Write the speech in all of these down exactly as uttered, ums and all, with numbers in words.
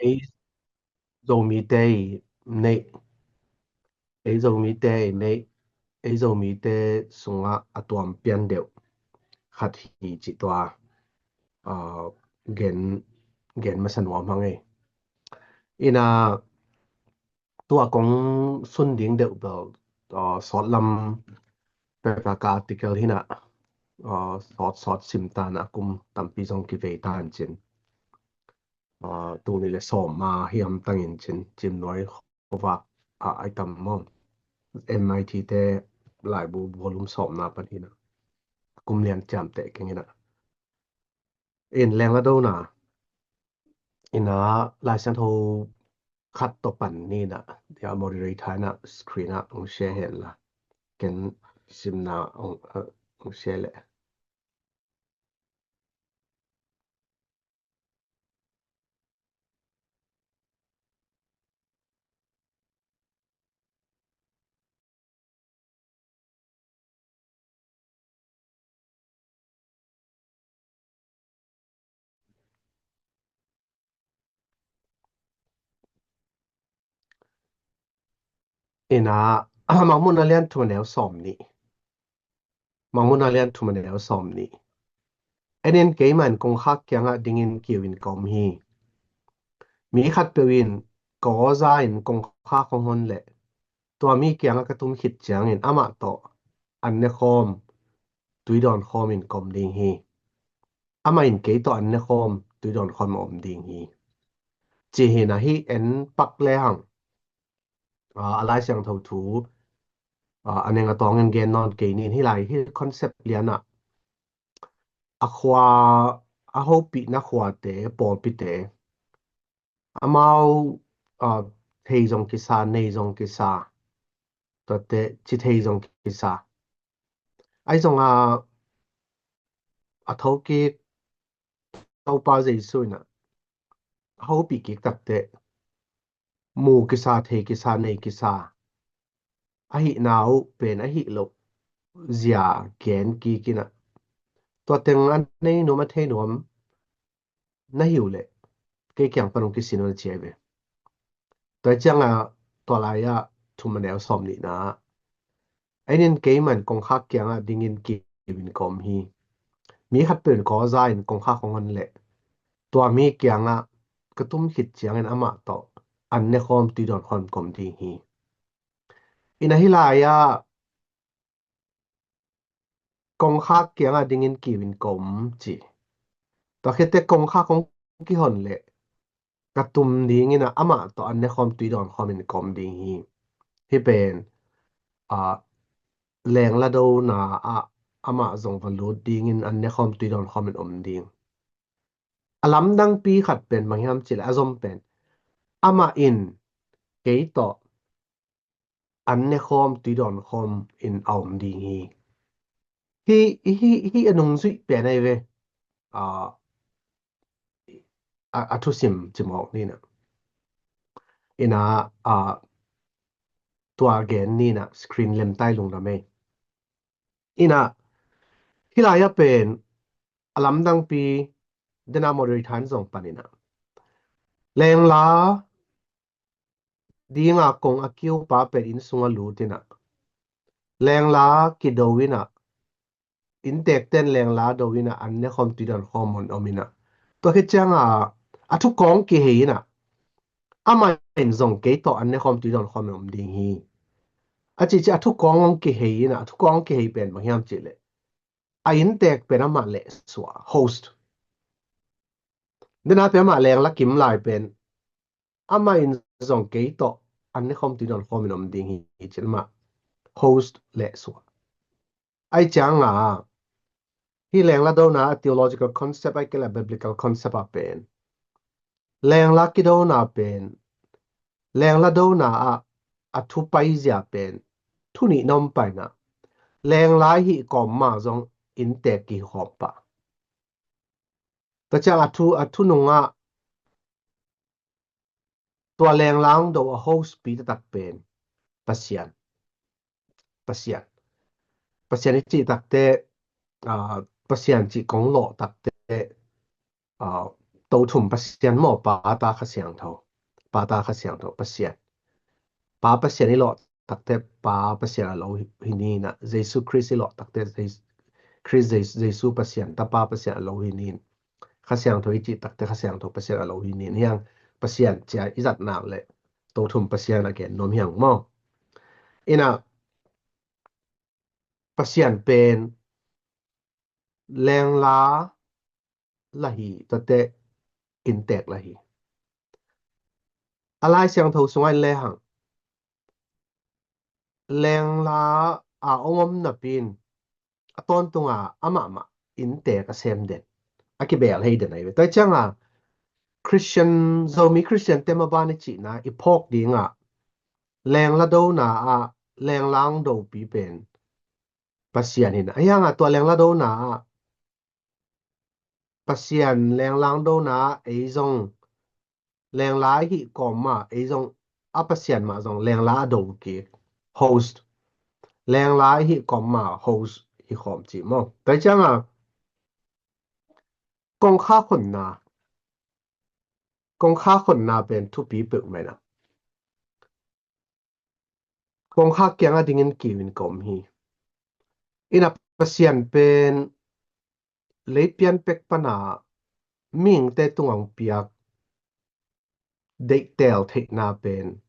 ei Zomite i neih, ei Zomite i neih, ei Zomite sungah a tuam pian deuh khat hi cih tua, ah, gen, gen masa nuam hang ei. Ina tua kong sun ding deuh bel, ah, sawt lam pepaka article hi na, ah, sawt sawt sim ta na kum tampi zong kivei ta in cin. Ah, tul nih le sawm a hi hamtang in cin, cim nuai khuavak ah ai tam maw. M I T te laibu volume sawmna pan hi na. Kum lian ciamteh keng hi na. In leng la do na. Ina Lai Siangtho khat tawh pan ni na. Dia moderator na screen ah hong share hen la. Ken simna hong, ah, hong share leh. Ina, Mangmuhna lian thum a neu sawm nih. Mangmuhna lian thum a neu sawm nih. En in, keimah in kongkhak kiangah dingin kiu in ka om hi. Mi khatpeuh in ka aw za in kongkhak hong hon leh tua mi kiangah ka tum khit ciangin amah tawh an ne khawm, tui dawn khawm in ka om ding hi. Amah in kei tawh an ne khawm, tui dawn khawm a om ding hi. Ci hi na, hih en pak le hang. Ah, a Lai Siangtho thu, ah, a neng a tawngin gen nawn kei nin, hih lai, hih concept lian ah a khua, a hopihna khuate, pawlpite, amau, ah, thei zong kisa, nei zong kisa, tuate ci thei zong kisa. Ai zong a, a thokik Topa Jesu in a hopih kik takteh mu kisa, thei kisa, nei kisa, ahihna uh pen ahih loh zia gen kik in a, tua teng a nei nuam, a thei nuam na hi uh leh kei kiang pan hong kisin un a ci ahi ve. Tua ciangah tua lai-ah thum a neu sawm nihna ah, en in, keimah in kongkhak kiangah dingin kiu in ka om hi. Mi khatpeuh in ka aw za in kongkhak hong hon leh tua mi kiangah ka tum khit ciangin amah tawh an ne khawm, tui dawn khawm ka om ding hi. Ina hih lai-ah kongkhak kiangah dingin kiu in ka om ci. Tua khit teh kongkhak hong kihon leh ka tum dingin a, amah tawh an ne khawm, tui dawn khawm in ka om ding hi. Hih pen, ah, lengla dona ah amah zong va lut dingin an ne khawm, tui dawn khawm in om ding. A lamdangpi khat pen bang hiam cih leh a zom pen amah in kei tawh an ne khawm, tui dawn khawm in a om ding hi. Hih, hih, hih a nungzuih pen ahi ve. Ah, a, a thusim ci mawk ni na. Ina, ah, tua gen ni na, screen lem tai lungdam ei. Ina hih lai-ah pen a lamdangpi, dena moderator in zong pan ina, lengla dinga kong a kiupa pen inn sungah lut in a, lengla kido in a, innteekte'n lengla do in a, an ne khawm, tui dawn khawm hong om in a, tua khit ciangah a thu kawng kihei in a, amah in zong kei tawh an ne khawm, tui dawn khawm in om ding hi. A cih ciang a thu kawng hong kihei in a, a thu kawng hong kihei pen bang hiam cih leh a innteek pen amah leh suah, host. Dena pen amah lengla kim lai pen amah in zong kei tawh an ne khawm, tui dawn khawm in om ding hi, hi cin amah host leh suah. Ai ciangah hih lengla dona a theological concept, ai kei leh biblical concept ah pen lengla kidona pen, lengla dona ah a thu paizia pen thu nih na om pah in a, lengla i hih kawm ma zong innteek kihi khawm pah. Tua ciang a thu, a thu nungah tua lengla hong do a host pi taktak pen Pasian. Pasian. Pasian i cih takteh, ah, Pasian cih kong lawh takteh, ah, Tothum Pasian maw, Pa, Ta, Kha Siangtho. Pa, Ta, Kha Siangtho Pasian. Pa Pasian i lawh takte Pa Pasian a lo hi ni in ah, Jesu Khrist i lawh takte Jes-, Khrist Jes-, Jesu Pasian, Tapa Pasian a lo hi ni in. Kha Siangtho i cih takte Kha Siangtho Pasian a lo hi ni in. Hiang Pasian cia i zat nak leh Tothum Pasian a gen nuam hiang maw. In ah Pasian pen lengla la hi, tuate inntek la hi. A Lai Siangtho sungah in lehang lengla a ong om napi in a tawntunga amahmah inntek a sem den, a kibel hei den ahi ve. Tua cianga Christian, Zomi Christian te maban i cihna i phawk dinga lengla dona ah lengla ong dopi pen Pasian hi in ah, a hianga tua lengla dona ah Pasian lengla ong dona ah ei zong lengla i hih kawm mah, ei zong a Pasian mah zong lengla a do kik, host. Lengla i hih kawm mah host hi khawm cih maw. Tua cianga kongkhak honna, kongkhak honna pen thupi peuhmah in ah kongkhak kiangah dingin kiu in ka om hi. In ah Pasian pen lei pian pek pana mihingte tungah ong piak deihtel theihna pen,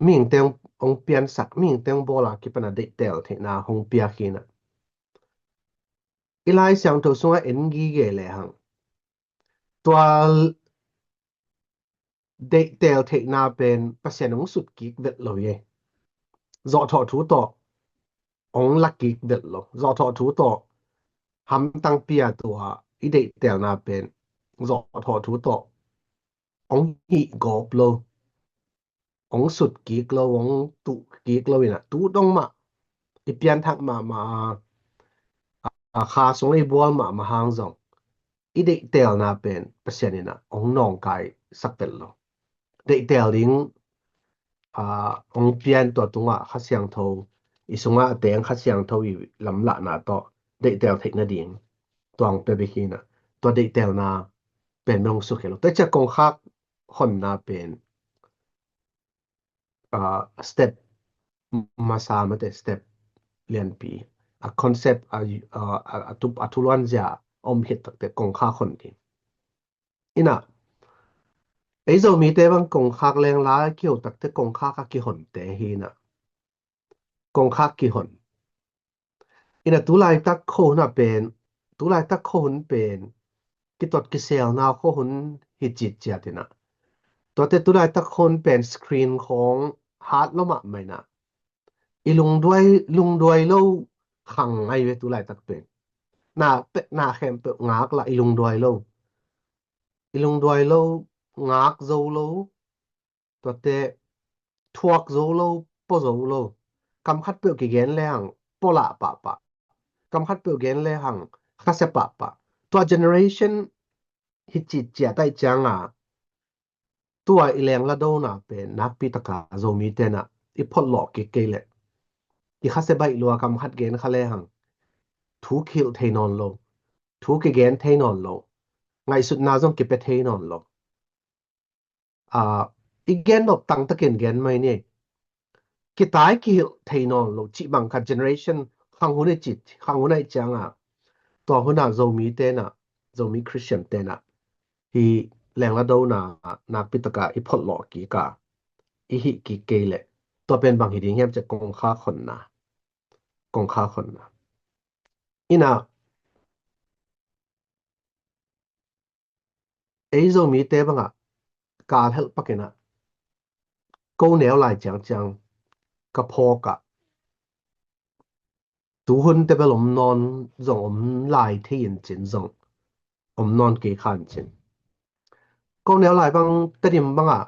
mihingte ong, ong piansak, mihingte ong bawla kipana deihtel theihna hong piak hi in ah. I Lai Siangtho sungah en gige lehang tua deihtel theihna pen Pasian ong sut kik vet lo hi. Zawhthawh thu tawh ong la kik vet lo. Zawhthawh thu tawh hamtang pia tua i deihtelna pen zawhthawh thu tawh ong hih gawp lo, ong sut kik lo, ong tuh kik lo in ah, tu dong mah i pianthak mahmah a, a kha sung i bual mahmah hang zong i deihtelna pen Pasian in ah ong nawngkaisak vet lo. Deihtel ding a, ong pian tua tungah Kha Siangtho i sungah a teng Kha Siangtho i lamlahna tawh deihtel theih nading tua ong pia bek hi in ah, tua deihtelna pen mah ong sukhe lo. Tua ciah kongkhak honna pen a, step masa mate, step lianpi, a concept a, a, a, a tu, a thuluan zia om khit takte kongkhak hon ding. In ah ei Zomite bang kongkhak lengla kiho takte kongkhak a kihonte hi in ah. Kongkhak kihon. In ah tulaitak khuahun ah pen, tulaitak khuahun pen kitot kiselna khuahun hi citciat in ah, tuate tulaitak khuahun pen screen khawng hat lo mahmah in ah, i lungduai, lungduai lo khang ahi ve tulaitak pen. Na pek, na khempeuh ngak lah i lungduai lo, i lungduai lo, ngak zo lo, tuate thuak zo lo, pua zo lo. Kam khatpeuh kigen lehang pua lah pahpah, kam khatpeuh gen lehang khasia pahpah. Tua generation hi citciat ahih cianga tua i lengla dona pen nakpi taka Zomite in ah i photlawh kik kei leh, i khasia baih lua, kam khat gen kha lehang thu kihilh thei nawn lo, thu kigen thei nawn lo, ngaihsutna zong kipia thei nawn lo. A, i gen nop tangtakin gen mai ni. Kitai kihilh thei nawn lo cih bang khat generation khang hun i cih, khang hun ahih cianga tua hun ah Zomite in ah, Zomi Christiante in ah hi lengla dona nakpi taka i photlawh kik a, i hih kik kei leh tua pen bang hi ding hiam cih leh kongkhak honna, kongkhak honna. In ah ei Zomite bangah kal helh pakin ah ko neu lai ciangciang ka phawk ah, tuhun tebel om nawn zong om lai thei in cin, zong om nawn kei kha in cin. Ko neu lai bang Tedim bangah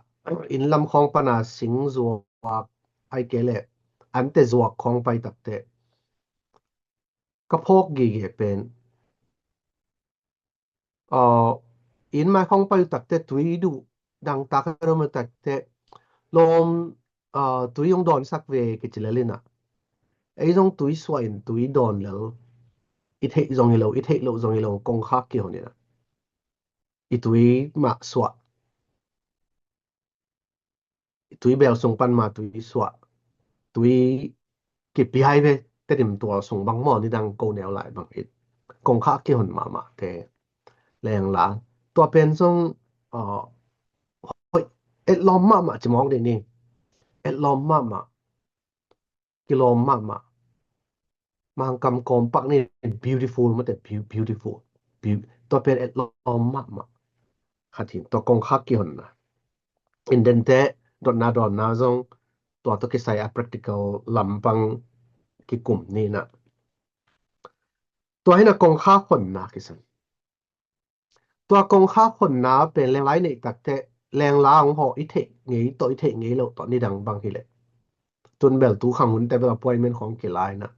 inn lam khawng pana sing zuak, ahih kei leh ante zuak khawng pai takte ka phawk gige pen, a, inn mai khawng pai uh takte tui duh dangtak a om uh takte, lawm, a, tui hong dawnsak ve kici lel in ah, ei zong tui suah in tui dawn lel, i theih zong hi lo, i theih loh zong hi lo, kongkhak kihon in ah. i tui mah suah, i tui bel sung pan mah tui suah, tui kipiai ve, Tedim tual sung bang maw, nidang ko neu lai bang hi. Kongkhak kihon mahmah te, Lengla. Tua pen zong, uh, hoih, etlawm mahmah ci mawk dih ni. Etlawm mahmah. Kilawm mahmah. Mangkam kawmpak ni, beautiful mate, beau-, beautiful. Beau-, tua pen etlawm mahmah. Khat hi, tua kongkhak kihonna. Indente, dotna dawnna zong, tua tawh kisai a practical lam bang kikum ni na. Tua hi na kongkhak honna kisam. Tua kongkhak honna pen Lengla i neih takteh, Lengla hong hawh i theih ngei tawh, i theih ngei loh tawh, nidang bang hileh. Tun bel tu khang hunte bel appointment khawng kilai na.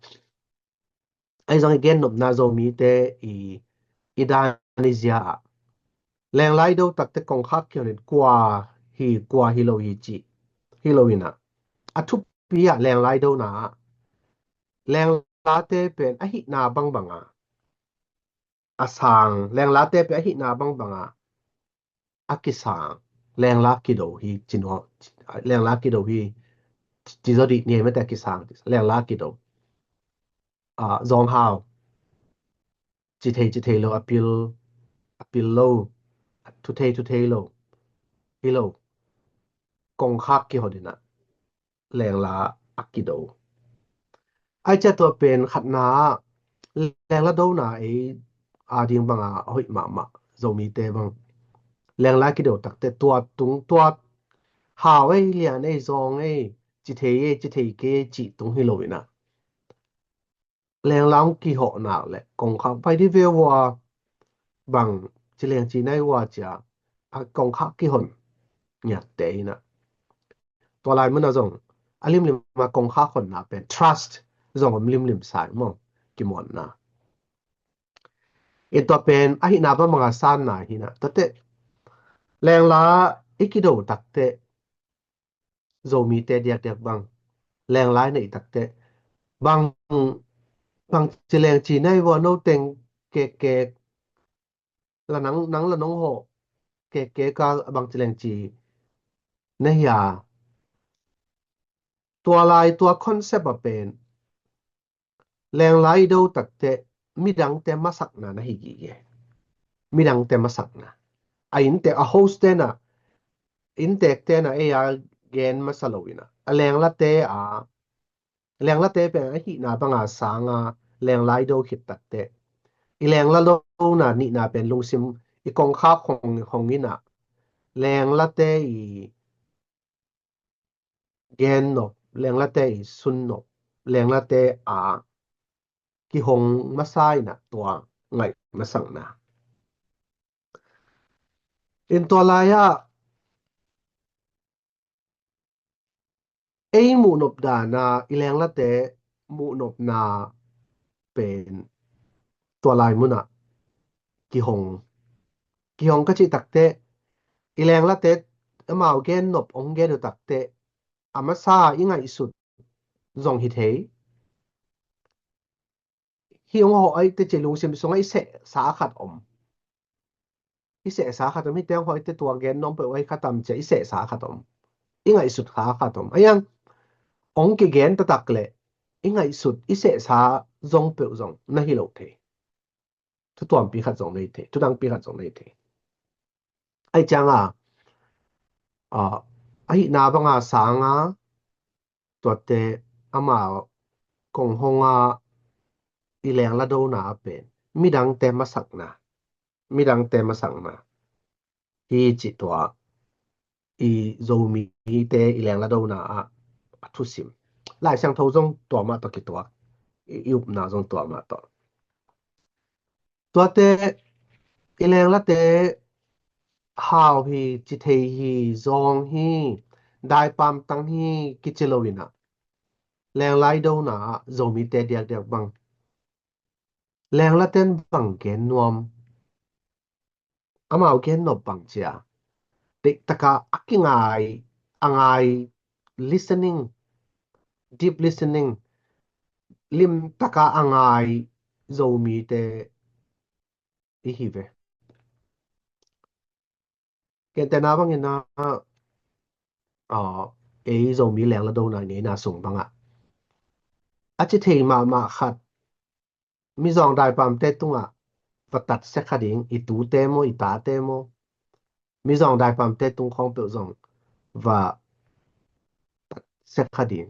Ahi zong i gennopna Zomite i, i dan i zia ah, Lengla i do takteh kongkhak kihon in kua hi, kua hi lo hi cih hi lo hi na. A thupi ah Lengla i dona ah, Lenglate pen a hihna bangbang a a sang, Lenglate pen a hihna bangbang a a kisang, Lengla kido hi, ci nuam, Lengla kido hi, ci zaw dih ni, mate, a kisang, Lengla kido. Ah, Zawng Hau, ci thei, ci thei lo, a pil, a pil lo, thu thei, thu thei lo, hi lo, kongkhak kihon in a, Lengla a kido. Ai cia tua pen khatna, Lengla dona ei a ding banga a hoih mahmah, Zomite bang. Lengla kido takteh tua tung, tua Hau ei, Lian ei, Zawng ei, ci thei ei, ci thei kei ei, cih tung hi lo in a. Lengla hong kihawh nak leh kongkhak pai di ve ua, bang ci leng ci nai ua cia, a kongkhak kihon ngiatte in a. Tua lai mun a zong a limlim a kongkhak honna pen trust zong om limlim sa ing maw, kimuanna. I tua pen a hihna bangbang a sanna hi na. Tuateh Lengla i kido takteh Zomite diakdiak bang, Lengla i neih takteh, bang, bang ci leng ci nai vua, no teng kek kek la, nang, nang la nong hawh kek kek a bang ci leng ci na hia. Tua lai, tua concept a pen Lengla i do takteh midangte masakna na hi gige. Midangte masakna. A inntek, a host tena, inntek tena ei a gen masa lo in a. A Lenglate a, Lenglate pen a hihna banga sanga Lengla i do khit takteh, i Lengla dona nihna pen lungsim, i kongkhak hong, hong in a, Lenglate i gennop, Lenglate i sunnop, Lenglate a kihong masa in a, tua ngaih masakna. In tua lai-ah ei muhnop dana, i Lenglate muhnopna pen tua lai munah kihong, kihong ka cih takteh, i Lenglate amau gennop hong gen uh takteh, a masa i ngaihsut zong hi thei. Hih hong hawh aih teh ci lungsim sungah i sehsa khat om. I sehsa khat om, hih teh hong hawh aih teh tua gen nuam peuh aih khat om ci-a i sehsa khat om. I ngaihsut kha khat om. Ahi zongin hong kigen taktak leh i ngaihsut, i sehsa zong peuh zong na hi lo thei. Thu tuampi khat zong nei thei, thu dangpi khat zong nei thei. Aih cianga, a, ahihna banga sanga, tuate ama kong honga i Lengla dona a pen midangte masakna, midangte masakna hi cih tua i Zomite i Lengla dona ah a thusim. Lai Siangtho zong tua mah tawh kituak, i, i upna zong tua mah tawh. Tuate i Lenglate Hau hi, ci thei hi, Zawng hi, Daipamtang hi kici lo in a, Lengla i dona ah Zomite diakdiak bang, Lenglaten bang gen nuam, amau gennop bang ci-a, deih taka a kingai, a ngai, listening, deep listening, lim taka a ngai Zomite i hi ve. Gentehna bangin ah, ah, ei Zomi lengladona i neihna sung bangah a ci thei mahmah khat, mizawng daipamte tungah va tatsia kha ding, i tute maw, i tate maw, mizawng daipamte tung khawng peuh zong va tatsia kha ding.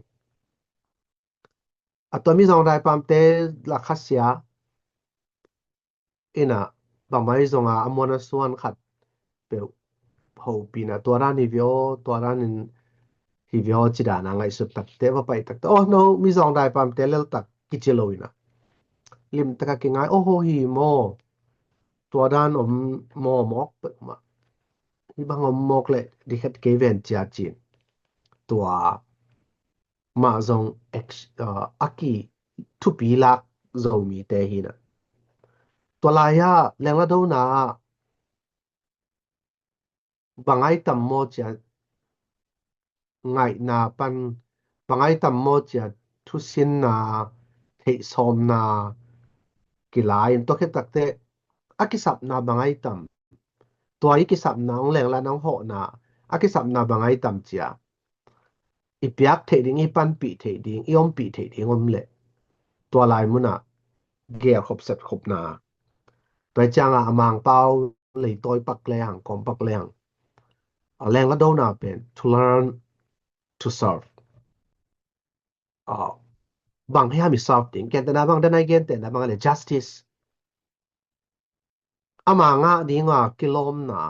A tua mizawng daipamte la khasia in ah, bangmah hi zongin a muan a suan khat peuh hopih in ah, tua dan hi ve aw, tua dan in hi ve aw ci dan a ngaihsut takte, va pai takte, aw, no mizawng daipamte leltak kici lo in ah, limtak a kingai, aw, hi maw, tua dan om maw, mawk peuhmah, hih bang om mawk leh dikhet kei ven cia ci-in, tua mah zong ex-, ah, a ki thupi lak Zomite hi in ah. Tua lai-ah lengladona ah bang ai tam maw cia ngaihna pan, bang ai tam maw cia thusinna, theihsawmna kila in, tua khit takte a kisapna bang ai tam, tua i kisapna hong lengla nang hawhna a kisapna bang ai tam cia i piak theih ding, i panpih theih ding, i ompih theih ding om leh, tua lai munah gelkhop setkhopna. Tua hi ciangah a Mangpau leitawi pak lehang, kawm pak lehang, a lengladona pen to learn to serve. Ah, bang hiam i serve ding? Gentehna bang, dan a i gentehna bang a le justice. Ama ngah dinga kilawmna,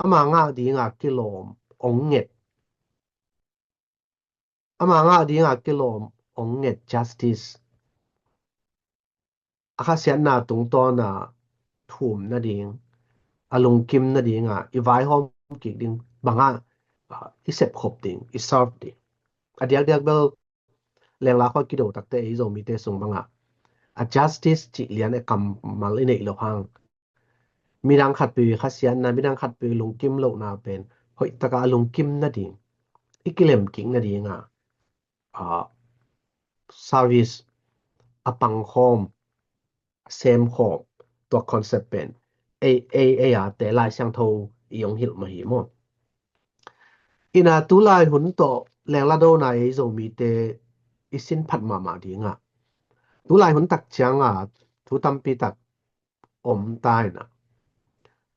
ama ngah dinga kilawm hong nget, ama ngah dinga kilawm hong nget justice. A khasiatna tungtawna thum nading, a lungkim nadinga i vaihawm kik ding bangah, ah, i sepkhop ding, i serve ding. A diakdiak bel lengla khua kido takte ei Zomite sung bangah a justice cih lian e kammal i neih loh hang, midang khatpeuh i khasiatna, midang khatpeuh i lungkim lohna pen hoih takah a lungkim nading, i kilem kik nadinga, ah, service a pangkhawm, a semkhawm, tua concept pen ei, ei, ei a te Lai Siangtho i hong hilh mah hi maw. In ah tulai hun tawh lengladona ei Zomite i sin phat mahmah dingah, tulai hun tak cianga thu tampi tak om ta in ah,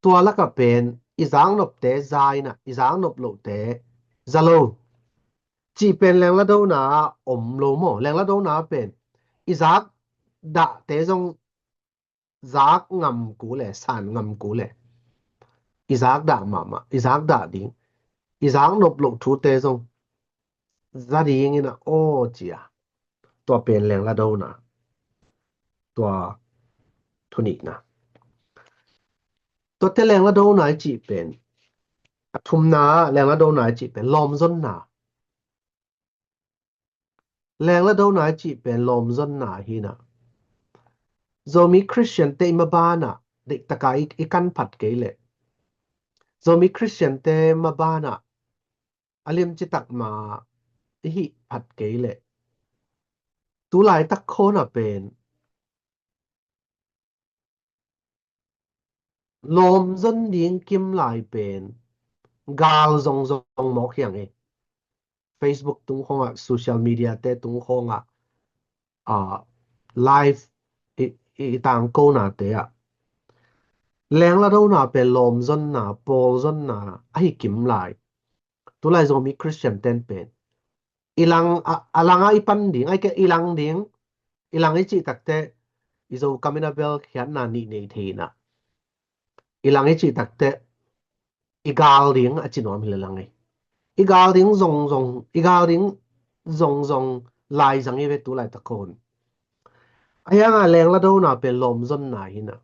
tua lakah pen i zaknopte za in ah, i zaknop lohte za lo cih pen lengladona ah om lo maw? Lengladona ah pen i zak dahte zong zak ngam kul e, san ngam kul e. I zak dah mahmah, i zak dah ding, i zaknop loh thute zong za ding in ah aw ci a, tua pen lengladona. Tua thu nihna. Tuate lengladona i cih pen, a thumna lengladona i cih pen lawmzonna. Lengladona i cih pen lawmzonna hi in ah, Zomi Khristiante i mabanah deihtaka i, i kan phat kei leh, Zomi Khristiante mabanah a limci tak ma i hih phat kei leh, tulaitak khawna pen lawmzon ding kim lai pen gal zongzong mawk hiang e. Facebook tung khawngah, social media te tung khawngah, ah, live i, i, i tangkonate ah lengladona pen lawmzonna, pawlzonna ahi kim lai. Tulai Zomi Khristian ten pen i lang a, a langa i pan ding, ai ke i lang ding, i lang i cih takte i Zo kam in a bel khiatna nih nei thei in ah, i lang i cih takte i gal ding a ci nuam hi le lang e. I gal ding zongzong, i gal ding zongzong lai zang i ve tulaitak khawng. A hiangah lengladona pen lawmzonna hi in ah,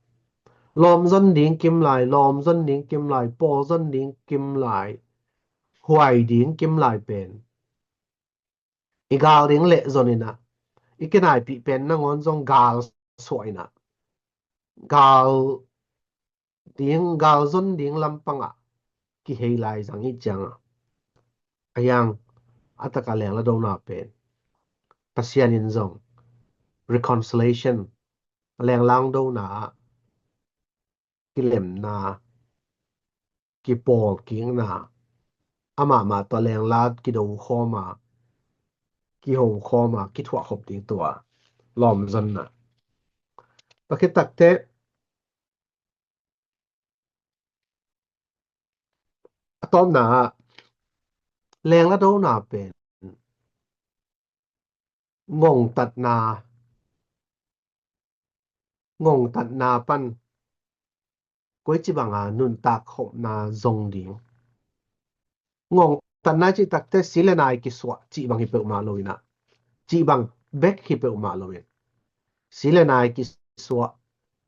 lawmzon ding kim lai, lawmzon ding kim lai, pawlzon ding kim lai, huai ding kim lai pen i gal ding lehzon in ah, i kinaipih pen nangawn zong gal suah in ah, gal ding, galzon ding lampangah kihei lai zang i ciangah, a hiang a takah lengladona pen Pasian in zong reconciliation, lengladona ah kilemna, kipawl kikna, amah mah tawh lengla kido khawm a, kiho khawm a, kithuah khop ding tua lawm zonna. Tua khit takteh a tawpna ah lengla dona pen ngongtatna, ngongtatna pan koici banga nuntak khopna zong ding. Ngongtatna cih takteh si le nai kisuah cih bang hi peuhmah lo in ah, cih bang bek hi peuhmah lo in, si le nai kisuah,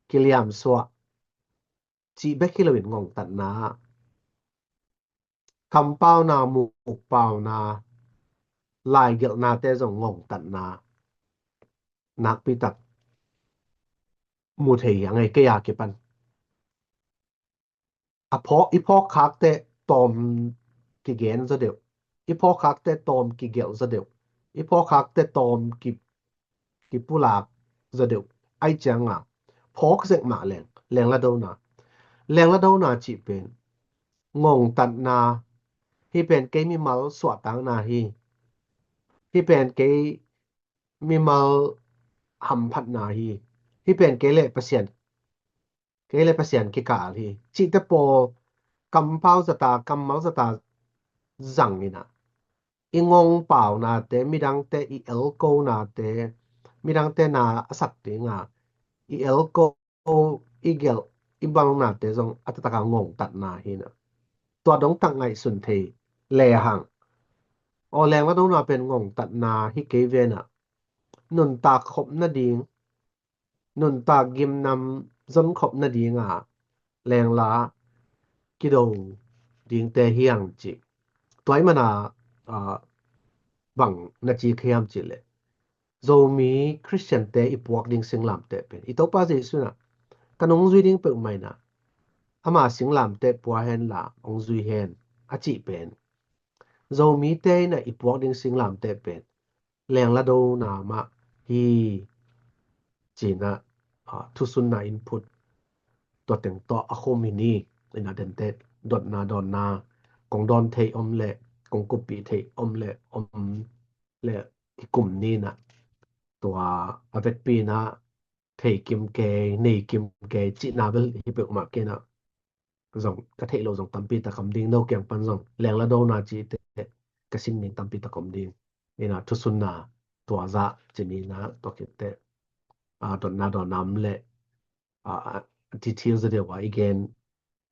kiliamsuah cih bek hi lo in ngongtatna, kampauna, mukpauna, laigelhnate zong ngongtatna nakpi tak mu thei hi a ngei, kei a kipan. A phawk, i phawk khakte tawm kigen zaw deuh, i phawk khakte tawm kigelh zaw deuh, i phawk khakte tawm ki, kipulak zaw deuh. Ai cianga phawk zek mah leng, lengla dona, lengla dona cih pen ngongtatna, hih pen kei mimal suahtakna hi, hih pen kei mimal hamphatna hi, hih pen kei le Pasian, kei le Pasian kikal hi cihte pawl kampau zata, kammal zata zang in ah, i ngongpaunate, midangte i elkonate, midangte na a sak dinga i elko, i gelh, i balnate zong a taktak a ngongtatna hi in ah, tua dong tak ngaihsun thei lehang, aw, lengla dona pen ngongtatna hi kei ve in ah, nuntak khop nading, nuntak gimnam zon khop nadinga lengla kido dingte hi hang cih. Tua ahih mana, ah, bang na ci hiam cih leh, Zomi Khristiante i puak ding singlamteh pen, i Topa Jesuh in ah, ka nung zui ding peuhmah in ah, ama singlamteh pua hen la hong zui hen, a cih pen, Zomite in ah i puak ding singlamteh pen lengla dona mah hi, ci in ah, ah, thusunna in phut, tua teng tawh a khum hi ni. In ah dente dotna dawnna, kong dawn thei om leh, kong kuppih thei om leh, om leh i kum ni in ah, tua a vekpi in ah thei kim kei, nei kim kei cihna bel hi peuhmah kei in ah, zong ka theih loh zong tampi tak om ding, no kiang pan zong lengla dona cihte ka sim ding tampi tak om ding. In ah thusunna tua zah ci ni in ah, tua khitteh, ah, dotna dawnna om leh, ah, ah, detail zaw deuh a i gen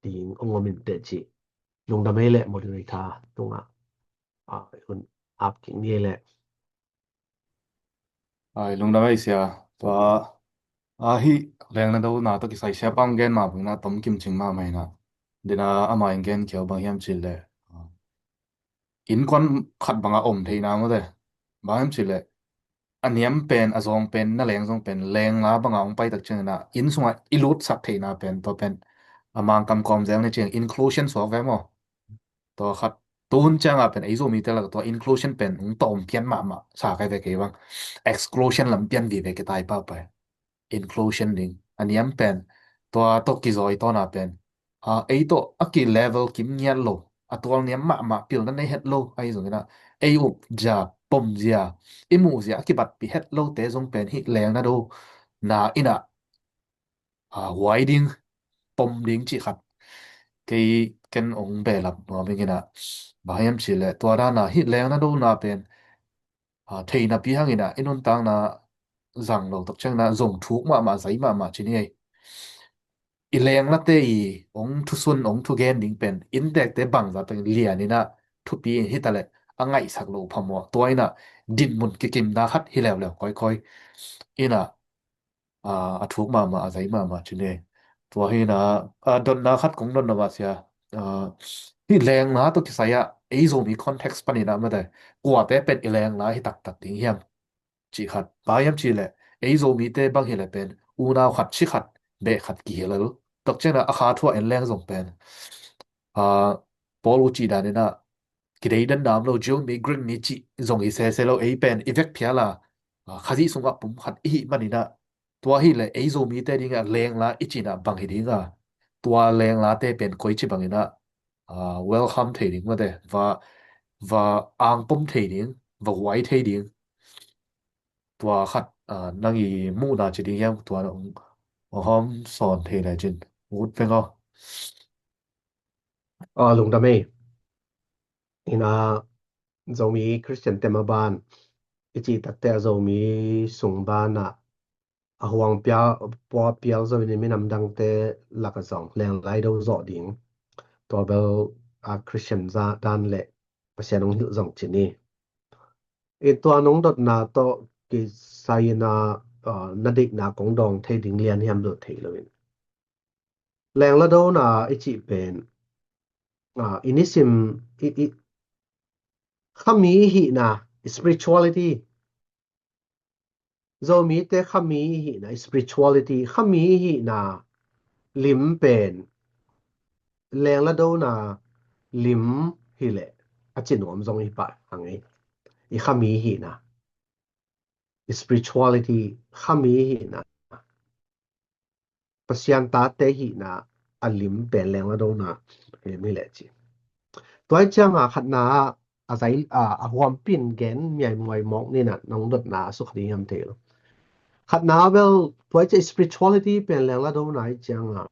ding hong om in teh cih. Lungdam ei leh moderator tungah, ah, hun ap kik ni ei leh. Ai, lungdam ei sia. Tua, ah, hih lengla dona tawh kisai sia pang gen mah bang in ah tom kim cing mahmah in ah. Dena ama in gen khiau bang hiam cih leh, ah, innkuan khat banga om theihna mawte. Bang hiam cih leh, a niam pen, a zawng pen, na leng zong pen, lengla banga hong pai tak ciangin ah, inn sungah i lutsak theihna pen, tua pen, a Mangkam kawm zel ni ciang inclusion suak ve maw. Tua khat, tu hun ciangah pen, ei Zomite lak tua inclusion pen hong tawm pian mahmah sa kai ve kei bang. Exclusion lam pian vive kitai pahpah. Inclusion ding. A niam pen, tua tawh kizawi tawna pen, ah, ei tawh a ki level kim ngiat lo, a tual niam mahmah, pilna nei het lo, ahi zongin ah, ei up zia, pom zia, i muh zia a kibatpih het lote zong pen hih lengla dona in ah, ah, huai ding, pom ding cih khat kei, ken hong behlap nuam ing in ah. Bang hiam cih leh, tua dana hih lengla dona pen, ah, theihna pi hangin ah i nuntakna zang lo tak ciangin ah zong thuk mahmah, zai mahmah ci ni ei. I lenglate i hong thusun, hong thugen ding pen inntekte bangzah tak lian in ah thupi in, hi ta leh a ngaihsak loh phamawh, tua in ah dinmun kikimna khat hi leuleu kawikawi in ah, ah, a thuk mahmah, a zai mahmah ci ni. Tua hi in ah, ah, dotna khat kong dot nuam ah sia, ah, hih lengla tawh kisai ah ei Zomi context panin ah mate, kuate pen i lengla hi taktak ding hiam cih khat. Bang hiam cih leh, ei Zomite bang hi leh pen unau khat, si khat, beh khat kihilh. Tua ciangin ah a kha thu ah en leng zong pen, ah, Paul u cih dan in ah, kideidanna om lo, Jew mi, Greek mi cih zong hi sese lo, ei pen i vek phial a, ah, Khazih sungah pum khat i hih manin ah, tua hi leh ei Zomite dingah lengla i cih in ah bang hi ding a, tua lenglate pen koici bangin ah uh, welcome thei ding mate, va, va angpom thei ding, va huai thei ding. Tua khat, uh, nang i muhna ci ding hiam, tua nong hong hawm sawn thei lai cin ut peng aw. Aw, lungdam ei. Ina Zomi Christian te maban i cih takte a Zomi sung banah a huang pia pua pial zo in minam dangte laka zong lenglai do zawh ding. Tua bel a Christian za dan le Pasian hong hilh zong ci ni. I tua nong dotna tawh kisai ina, uh, na deihna kong dawng thei ding lian hiam lo thei lo in. Lengladona i cih pen, uh, i nisim i, i khami hihna, spirituality. Zomite khami hihna, spirituality, khami hihna lim pen lengladona lim hileh a ci nuam zong hi pah hang ei. I khami hihna, spirituality, khami hihna, Pasian tate hihna a lim pen lengladona lim hileh ci. Tua i cianga khatna a zai, a, a huampin gen miai muai mawk nina nong dotna a sukha ding hiam thei lo. Khatna bel tua i cia spirituality pen lengladona i cianga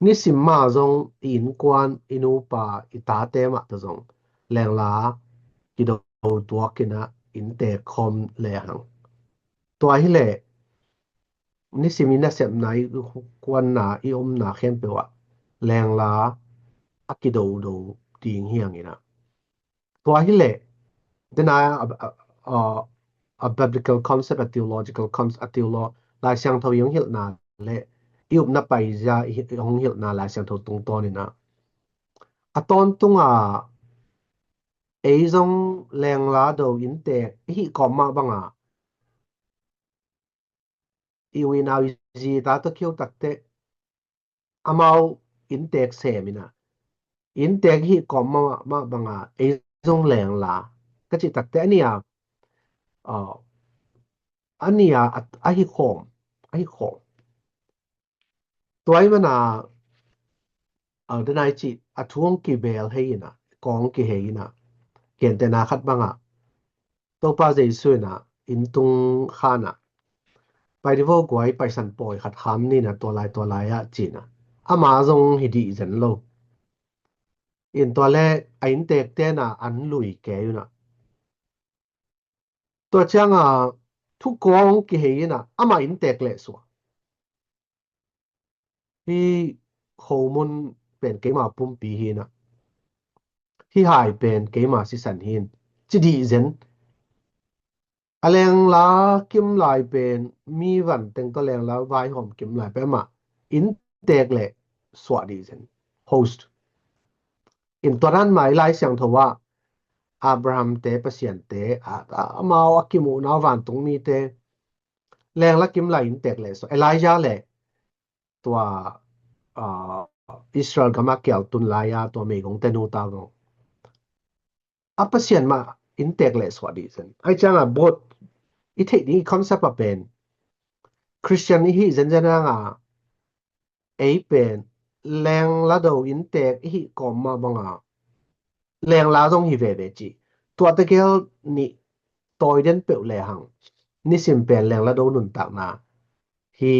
nisim ma zong i innkuan, i nupa, i tate mah ta zong lengla kido tuak ina inntek khawm le hang. Tua hileh nisim i nasepna, i kuanna, i omna khempeuh ah lengla a kidodo ding hiang ina. Tua hileh dena a, a, a, a biblical concept, a theological concept, a theolo-, Lai Siangtho i hong hilhna le i upna paizia i hi-, i hong hilhna Lai Siangtho tungtawn ina. A tawntunga ei zong lengla do inntek i hih kawm mah banga i u i nau i zi ta tawh kiu takte amau inntek sem ina. Inntek i hih kawm mah, mah banga ei zong lengla ka cih takte a nia, uh, a nia a, a hi khawm, a hi khawm. Tua i mana, uh, dena i cih a thu hong kibel hei ina, kong kihei ina, gentehna khat banga Topa Jesu ina inntung khana pai di vo guai, paisan pawi khat kham nina tua lai tua lai ah cina. Ama zong hi dih zen lo. In tua le a inntek tena an lui kei una. Tua cianga thu kong kihei ina ama inntek leh suah. Hi khomun pen keima pumpi hi ina. Hi hai pen keima sisan hi in. Ci dih zen. A lengla kim lai pen mi van teng tawh lengla vaihawm kim lai pen ama inntek leh suah dih zen. Host. In tua nan mai Lai Siangtho ah Abraham te, Pasian te, a, a, amau a kimuhna vantung mite lengla kim lai inntek leh suah. Elijah le tua, a, Israel gama kial tun lai-a tua meigong tenu ta vong. A Pasian mah inntek leh suah dih zen. Ai cianga bot i theih ding i concept a pen Christian i hih zenzen anga ei pen lengla do inntek i hih kawm mah banga lengla zong hi veve cih. Tua tegel nih tawi den peuh le hang nisim pen lengla do nuntakna hi,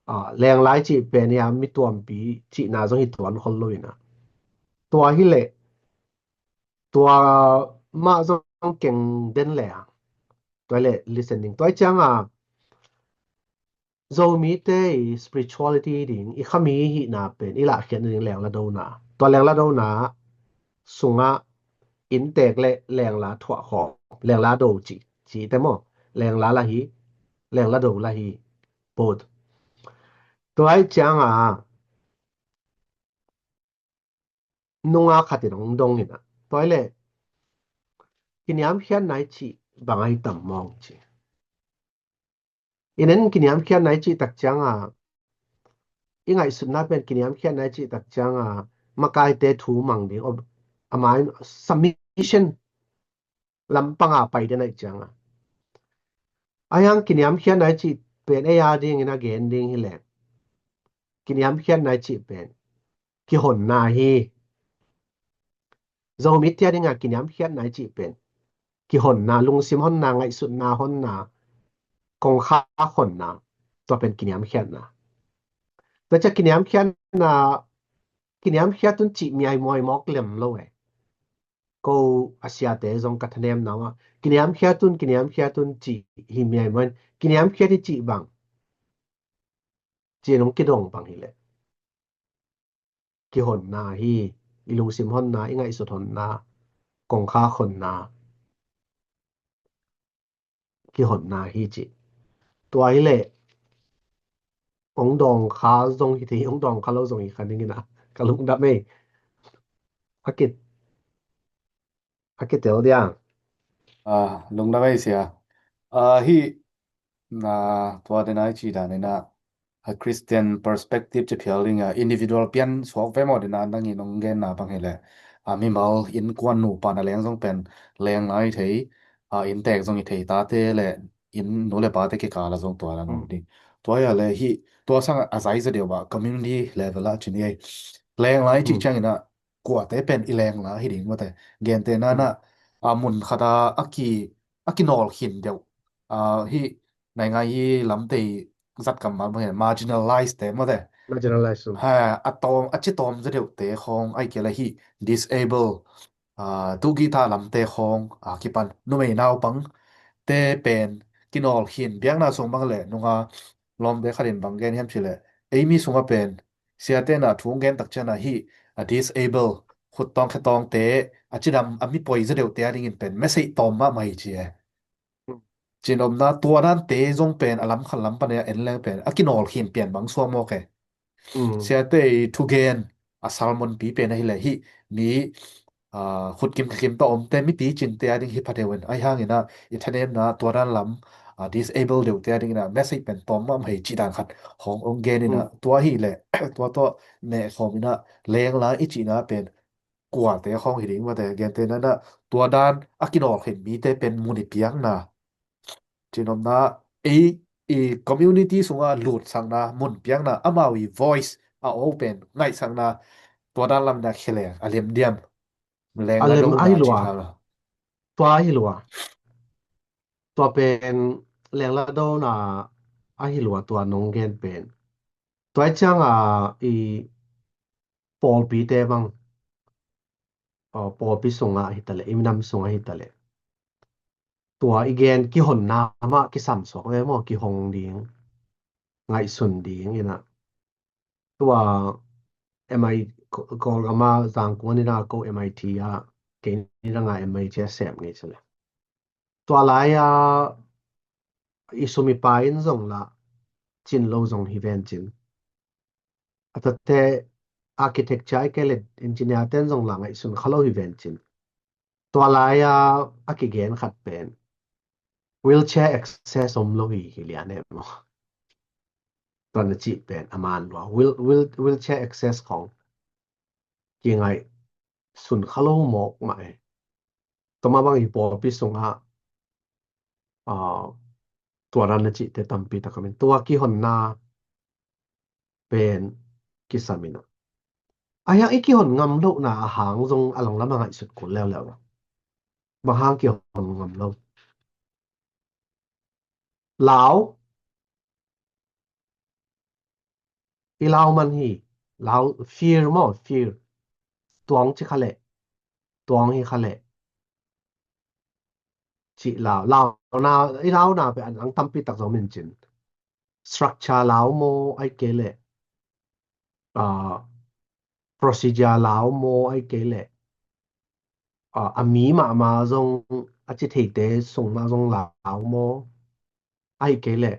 a, lenglai cih pen hi a mi tuampi cihna zong hi tuan khol lo ina. Tua hileh tua mah zong keng den le hang. Tua hileh listening. Tua i cianga Zomite i spirituality ding, i khami hihna pen i lahkhiatna ding lengladona. Tua lengladona sungah inntek le lengla thuah khawm, lengla do ci, cite maw. Lengla la hi, lengla do la hi. Both. Tua i cianga nunga khatin hong dong ina. Tua hileh kiniamkhiatna i cih bang ahi tam mawng ci. I nen kiniamkhiatna i cih tak cianga i ngaihsutna pen kiniamkhiatna i cih tak cianga makaite thu mang ding, a mai submission lampanga pai den aih cianga. Ahiang kiniamkhiatna i cih pen ei a dingin a gen ding hileh kiniamkhiatna i cih pen kihonna hi. Zomite a dingah kiniamkhiatna i cih pen kihonna, lungsim honna, ngaihsutna honna, kongkhak honna, tua pen kiniamkhiatna. Tua ciah kiniamkhiatna, kiniamkhiat un cih miaimuai mawk lem lo e. Ko a siate zong ka thanemna uh ah kiniamkhiat un, kiniamkhiat un cih hi miaimuai, kiniamkhiat i cih bang, cih nong kidong bang hileh kihonna hi. I lungsim honna, i ngaihsut honna, kongkhak honna, kihonna hi ci. Tua hileh hong dawng kha zong hi thei, hong dawng kha lo zong hi kha ning in ah, ka lungdam ei. A ki, a kitel dia. Ah, lungdam ei sia. Ah, hi na tua dena i ci dan ina a Christian perspective ci phial ding a individual pian suak ve maw dena nang in hong genna bang hileh a mimal innkuan nupa na leng zong pen leng lai thei, a inntek zong i thei, tate le inn nu le pate kikal a zong tua la nung ding. Tua hi a le hi tua sang a zai za deuh bah community level ah ci ni ei. Leng lai ci ciang ina kuate pen i leng la hi ding mate. Gente nana a mun khata a ki, a kinawl khin deuh. A hi naingai hi lamtei zat kammal bang hi marginalized te mate. Marginalized. Ha, a tawm, a ci tawm za deuh te khong ai kei la hi disable, a, tu guitar lamte khong a kipan numei naupang te pen kinawl khin biakna sung bang le nunga lawmte khatin bang gen hiam ci le ei mi sunga pen siate na thu gen tak ciana hi a disable, khut tawng khe tawngte, a cidam a mi poi za deuhte a dingin pen message tawm mahmah hi ci e. Cinopna tua dante zong pen a lam khat lam pan a en leng pen a kinawl khin pian bang suak mawk e. Siate i thugen a sermon pi pen ahileh hi mi a, khut kim khe kim ta omte mipi cinte a ding hi pha deuh in ai hangin ah i thanemna tua dan lam a, disable deuhte a dingin ah message pen tawm mahmah hi ci dan khat hong ong gen in ah tua hileh tua tawh nehkhawm in ah leng la i cihna pen kuate khawng hi ding mate. Gente nana tua dan a kinawl khin mite pen mun i piakna cinopna ei i community sunga lutsakna mun piakna amau i voice a open ngaihsakna tua dan lamna kheleng a lem diam. Leng a lem a hi lua. Tua a hi lua. Tua pen leng la dona a hi lua tua nong gen pen. Tua i cianga i pawlpite bang, pawlpi sungah hi taleh, i minam sungah hi taleh tua i gen kihonna mah kisam suak ve maw, kihong ding, ngaihsun ding ina. Tua M I Kawlgama Zangkong a nina ko M I T a kei nina nga M I T a sem ngei cile. Tua lai-a i sum i pai in zong lah cin lo zong hi vencin. A tate architecture i kei le engineer ten zong lah ngaihsun kha lo hi vencin. Tua lai-a a kigen khat pen wheelchair access om lo hi hi lian em maw? Tua na cih pen a man lua. Wheel, wheel, wheelchair access khong kingaihsun kha lo mawk mah e. Tua mah bang i pawlpi sungah tua dan na cihte tampi tak om in tua kihonna pen kisam in a. A hiang i kihon ngam lohna a hang zong a langlam a ngaihsut kul leuleu lo. Bang hang kihon ngam lo? Lau. I lau man hi. Lau fear maw, fear. Tuang ci kha leh. Tuang hi kha leh. Ci lau. Launa, i launa pen an ang tampi tak zong min cin. Structure lau maw ai kei leh. Procedure lau maw ai kei leh. A mi mahmah zong a ci theite sung mah zong lau maw ai kei leh.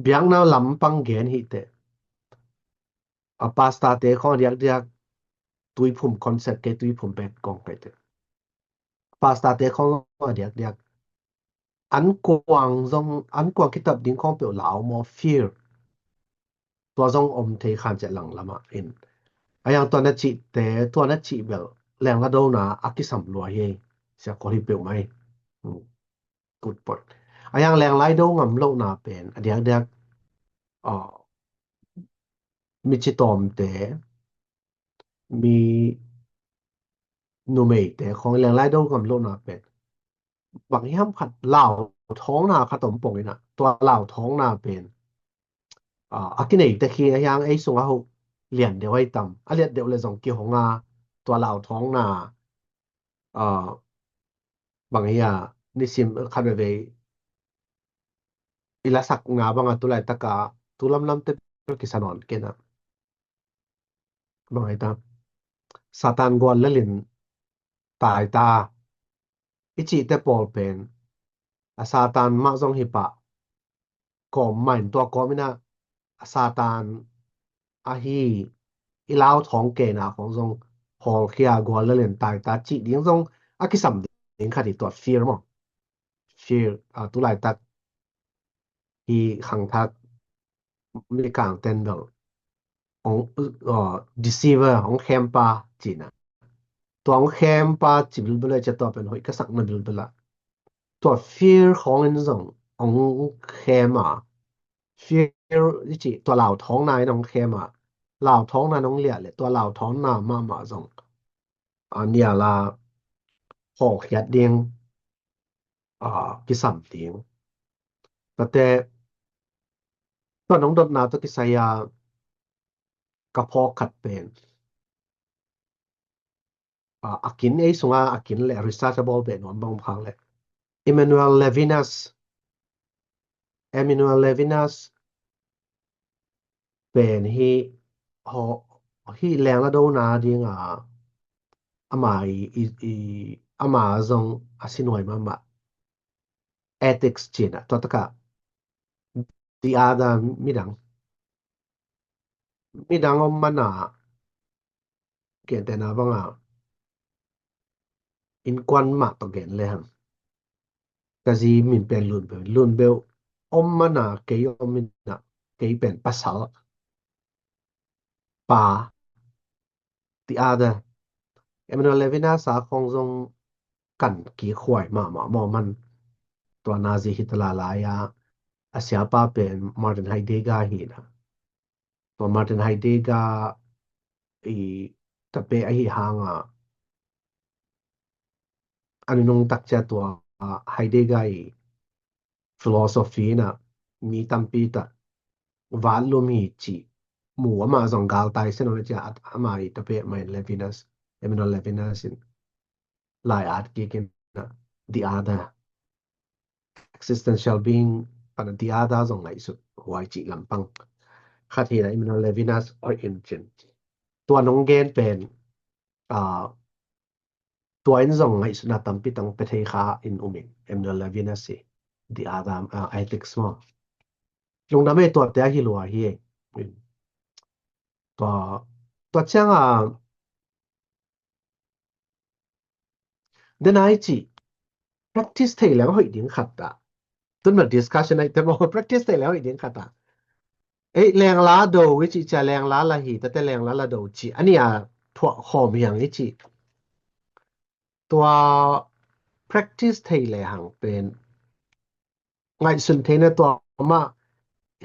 Biakna lampang gen hi teh. A pastor-te khong a diakdiak Tuiphum concert kei, Tuiphum band kong kei teh. Pastor-te khong a diakdiak an kuang zong, an kuang kitap ding khong peuh lau maw, fear. Tua zong om thei khan ciah langlamah in. A yang tua na cihte, tua na cih bel lengla dona a kisam lua hi. Sia kol hi peuh mai. Good point. A yang lenglai do ngam lohna pen a diakdiak mi ci tawmte mi numeite khawng lenglai do ngam lohna pen bang hiam khat lauthawngna khat om pongin ah, tua lauthawngna pen a, a kineite khi a hiang ei sungah hoh lian deuh ahi tam, a liat deuh le zong kihong a, tua lauthawngna a, bang hi a, nisim khat veve i lasakna banga tulaitak a tu lamlamte bel kisa nawn kei na. Bang hi ta, Satan gual lelin tai ta i cihte pawl pen a Satan mah zong hi pah, kawm main tua kawm inah a Satan ahi i lauthawng keina khawng zong hawlkhia gual lelin tai ta cih ding zong a kisam ding khat hi tua fear maw. Fear a, tulaitak hi khangthak mikang ten bel hong, uh, deceiver, hong khempa cihna. Tua hong khempa ci bilbel a, cia tua pen hoih ka sakna bilbel a. Tua fear khawngin zong hong khem a. Fear i cih tua lauthawngna in hong khem a. Lauthawngna in hong liah le tua lauthawngna mahmah zong a nial a hawlkhiat ding a kisam ding. Tate tua nong dotna tawh kisai a ka phawk khat pen a, a kin ei sunga a kin le research a bawl beh nuam bang om khak le Emmanuel Levinas, Emmanuel Levinas pen hi ho hi lengla dona dinga ama i, i, i ama zong a sinuai mahmah ethics cina tua taka the other midang midang om mana gentena banga innkuan mah tawh gen le hang. Ka zi min pen Lunbeu, Lunbeu om mana kei om mina kei pen pasal pa ti ada. Emmanuel Levinas a khong zong kan kikhuai mahmah mawh man tua Nazi Hitler lai-a a siapa pen Martin Heidegger hi na. Tua Martin Heidegger i tape ahi hanga a nunung takcia tua Heidegger i philosophy na mi tampi ta vatlum hi ci mu ama zong galtai seno cia ama i tape main Levinas, Emmanuel Levinas in lai at kikin the other existential being pana the other zong ngaihsut huai cih lampang khat hi na Emmanuel Levinas oi in cin. Tua nong gen pen a, tua in zong ngaihsutna tampi tang pe thei kha in umin Emmanuel Levinas hi the other a, ethics maw. Lungdam ei tuate ahi lua hi. Tua, tua cianga Denai ci practice thei leng hoih ding khat ta. Tun ma discussion ai te maw practice thei leng hoih ding khat ta. Ei lengla do i ci cia lengla la hi tate lengla la do ci ani a thuah khawm hiang i ci. Tua practice thei le hang pen ngaihsun theina tua mah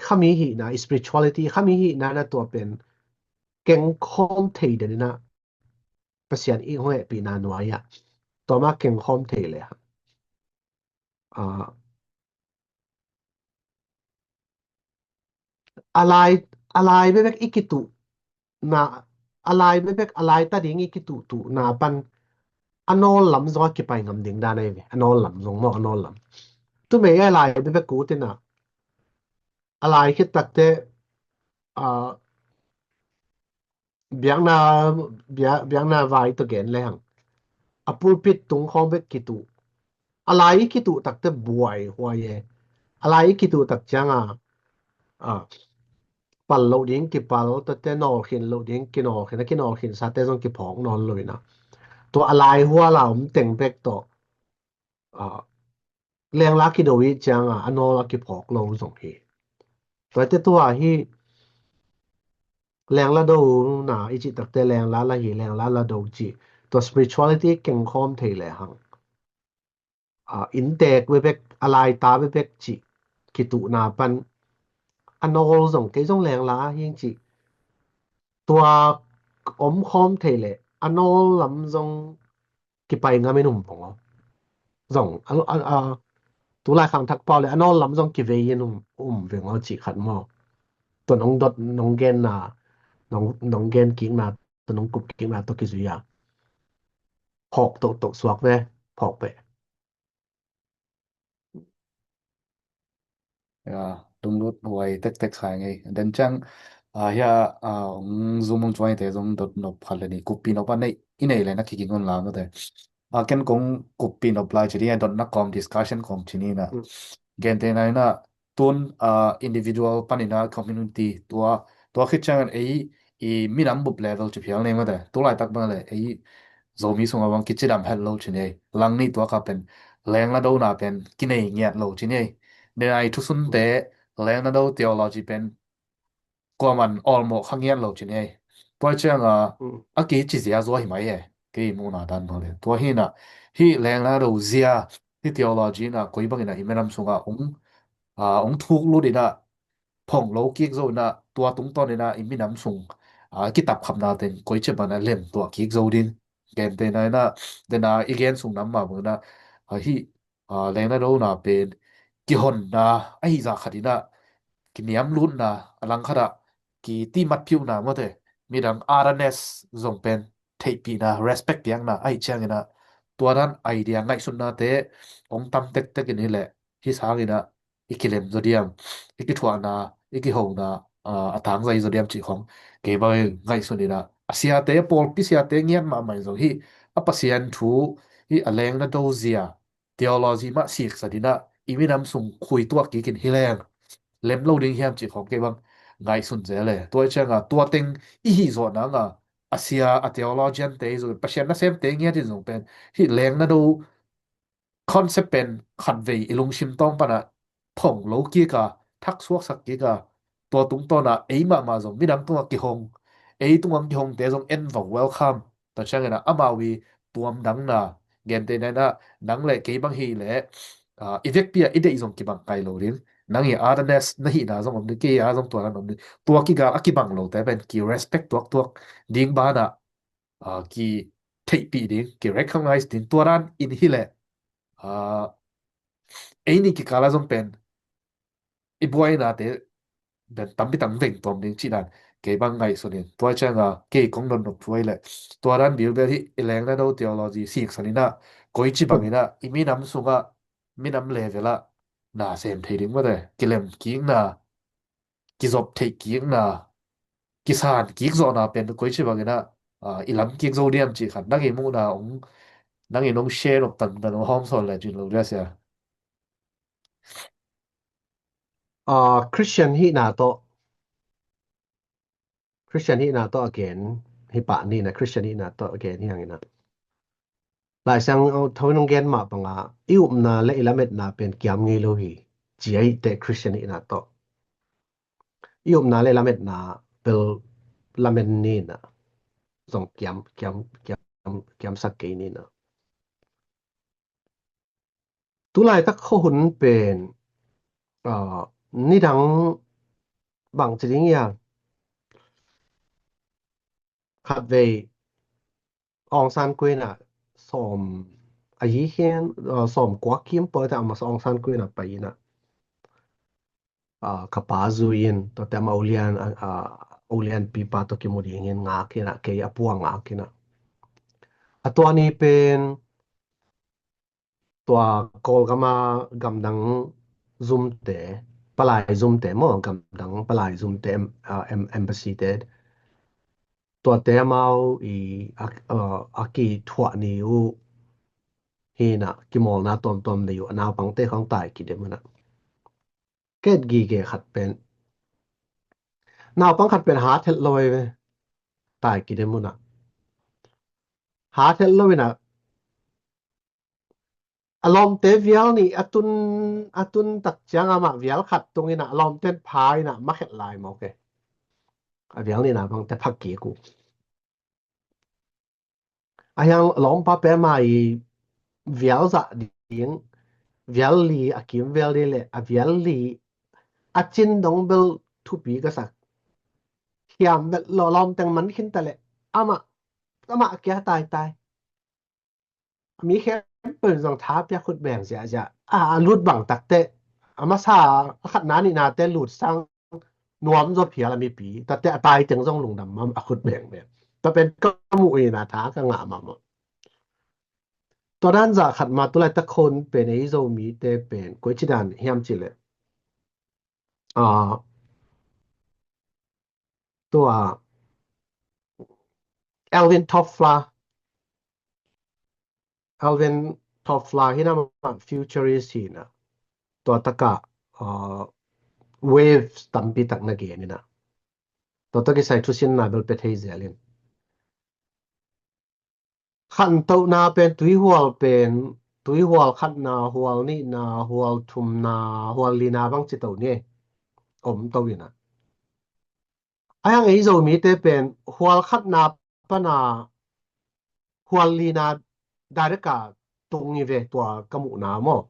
khami hihna spirituality khami hihna na tua pen kengkhawm thei denina Pasian i hong hehpihna nuai-ah tua mah kengkhawm thei le a lai a lai bebek i kituh na a lai bebek a lai ta ding i kituh tuh na pan a nawl lam zong a kipai ngam ding dan ei ve a nawl lam zong maw a nawl lam tu mei a lai bebek ku tina a lai khit takte a biakna biakna vai to gen le hang a pulpit tung khawng bek kituh a lai i kituh takte buai huai e a lai i kituh tak cianga a pal lo ding kipal tate nawlkhin lo ding kinawlkhin a kinawlkhin sate zong kiphawk nawn lo ina tua a lai hua la om teng bek tawh a lengla kido i cianga a nawl a kiphawk lo zong hi. Tuate tua hi lengla do na i cih takte lengla la hi lengla la do cih tua spirituality kengkhawm thei le hang a inntek bebek a laita bebek cih kituhna pan a nawl zong kei zong lengla a hing cih tua om khawm thei leh a nawl lam zong kipai ngam in um veng aw. Zong a, a, a, tulai khangthak pau leh a nawl lam zong kivei in um, um veng aw cih khat maw. Tua nong dot, nong genna, nong, nong gen kikna, tua nong kup kikna tawh kizui a phawk tohtoh suak ve, phawk peh. Ya, lunglut huai tektek sa ing ei. Den ciang, ah, hia, ah, hong zum hong cuang ite zong dot nop khat le nih, kuppi nop a nei, i nei le na kiging un la mate. Ah, ken kong kuppi nop lai ci ding a, dotna kawm, discussion kawm ci ni na. Mm. Gentehna in a, tun, ah, individual panin a community tua, tua khit ciangin ei i minam bup level ci phial nei mate. Tulaitak bang le ei Zomi sungah bang kicidam het lo ci nei. Langnih tuak a pen lengladona pen kinei ngiat lo ci nei. Denai thusunte lengladona theology pen kuaman awlmawh kha ngiat lo ci nei. Tua ciangin a, mm, a kici zia zua hi mai e. Kei muhna dan bang le. Tua hi na, hih lengladona zia, hih theology in a koi bangin a i minam sungah ong, ah, ong thuk lut in a, phong lo kik zo in a, tua tungtawn in a i minam sung, ah, kitapkhapna teng koici bangin a lem tuah kik zo ding. Gentehna in a, denai i gen sung nam mah bang in a, ah, hih, ah, lengladona pen kihonna ahi zah khat in a, kiniamlutna, a langkhat ah kitimatphiuhna mate, midang otherness zong pen theihpihna, respect piakna ahi ciangin a, tua dan idea ngaihsutnate ong tam tektek in hi leh, hih sangin a i kilem zaw diam, i kithuahna, i kihona, ah, a tangzai zaw diam cih khong kei bang ngaihsun in a, a siate, pawlpi siate ngiat mahmah in zong hih a Pasian thu, hih a lengladona zia theology mah siksa in a i minam sung khui tuak kik in hi leng lem lo ding hiam cih khong kei bang ngaihsun zel e. Tua hi ciangin a, tua teng i hih zawh nang a, a sia, a theologian te hi zong, Pasian nasemte ngiat in zong pen hih lengladona concept pen khatvei i lungsim tawng pan a phong lo kik a, thak suaksak kik a, tua tungtawn a ei mahmah zong midang tungah kihong, ei tungah kihongte zong en vau, welcome. Tua ciangin a amau i tuamdangna, gentehna in a, nang le kei bang hi leh, ah, i vekpi a i deih zong kibang ngai lo ding. Nang i otherness na hihna zong om ding, kei a zong tua dan om ding. Tua kigal a kibang lote pen ki respect tuaktuak ding banah, ah, ki theihpih ding, ki recognize ding, tua dan in hi leh, ah, ei nih kikal ah zong pen i buainate pen tampi tak veng tuam ding cih dan kei bang ngaihsun in. Tua ciangin a kei kong dot nop thu ahih leh, tua dan bilbel hih i lengladona theology siksan in a, koici bangin a i minam sungah, minam level ah na sem thei ding mate, kilem kikna, kizop theih kikna, kisan kik zawhna pen koici bangin a, ah, i lam kik zo diam cih khat, nang i muhna ong, nang in ong share nop tangtang ong hawm sawn le cin lo dia sia. Ah, Christian hihna tawh, Christian hihna tawh a gen hi pah ni na, Christian hihna tawh a gen hi hang in a, Lai Siangtho in ong gen mah bang a, i upna le i lametna pen kiam ngei lo hi, ci a, hihte Christian hihna tawh i upna le i lametna bel lamen ni na, zong kiam, kiam, kiam, kiamsak kei ni na. Tulaitak khuahun pen, ah, nidang bang ci ding ia, khatvei Aung San Suu Kyi in a sawm, a yi hian, ah, sawm kua kim pawi ta a masa Aung San Suu Kyi in a pai in a, ah, ka pa zui in, tuate amah ulian, ah, ah, ulian pipa tawh kimu dingin ngak in a, kei a puang ngak in a. A tua ni pen tua Kawlgama gamdang zumte, palai zumte maw, gamdang palai zumte, em, ah, em, embassy te, tuate amau i a, ah, a kithuah ni uh hi na, kimawlna tuamtuam nei uh, a naupangte khong tai kidem uh na. Ket gige khat pen, naupang khat pen hat het lo ve, tai kidem uh na. Hat het lo in a, a lawmte vial nih a tun, a tun tak ciang amah vial khat tung in a, a lawmte in pha in a, ma khet lai mawk e. A vial nihna bangte pha kik uh. A hiang lawmpa pen amah i vial zah ding, vial li a kimvel ding le, a vial li a cin dong bel thupi ka sak. Hiam bel lo, lawm teng man khin ta leh, Amah, amah kia taitai. Mi khempeuh in zong tha pia khut beng ziahziah. A, a lut bang takteh a masa a khatna nihnate lut sang nuam zaw phial a mipi. Tate a tai teng zong lungdam mah a khut beng beng. Tua pen ka muh ina tha ka ngah mahmah. Tua dan zah khat mah tulaitak khon pen ei Zomite pen koici dan hiam cileh. Ah, tua Alvin Toffler, Alvin Toffler hi na mah futurist hi na. Tua taka, uh, waves tampi tak na gen hi na. Tua taki sai thusin na bel pe thei zel in. Khantohna pen, tuihual pen, tuihual khatna, hual nihna, hual thumna, hual lina bang ci to ni. Om to hi na. A hiang ei Zomite pen hual khatna pana hual lina direct a tung hi ve tua ka muhna maw.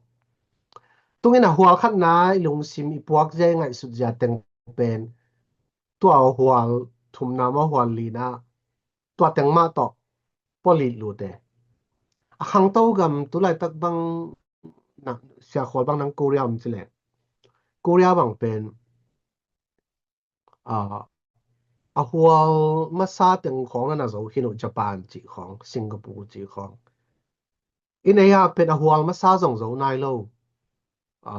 Tungin a hual khatna i lungsim i puak zia i ngaihsut zia teng pen tua hual thumna maw hual lina tua teng mah tawh pawlih lute. A khangto gam tulaitak bang na siakhual bang nang Korea om cileh. Korea bang pen a, a hual masa teng khawng na na zo khin uh Japan cih khawng, Singapore cih khawng. I nei a pen a hual masa zong zo nai lo. A,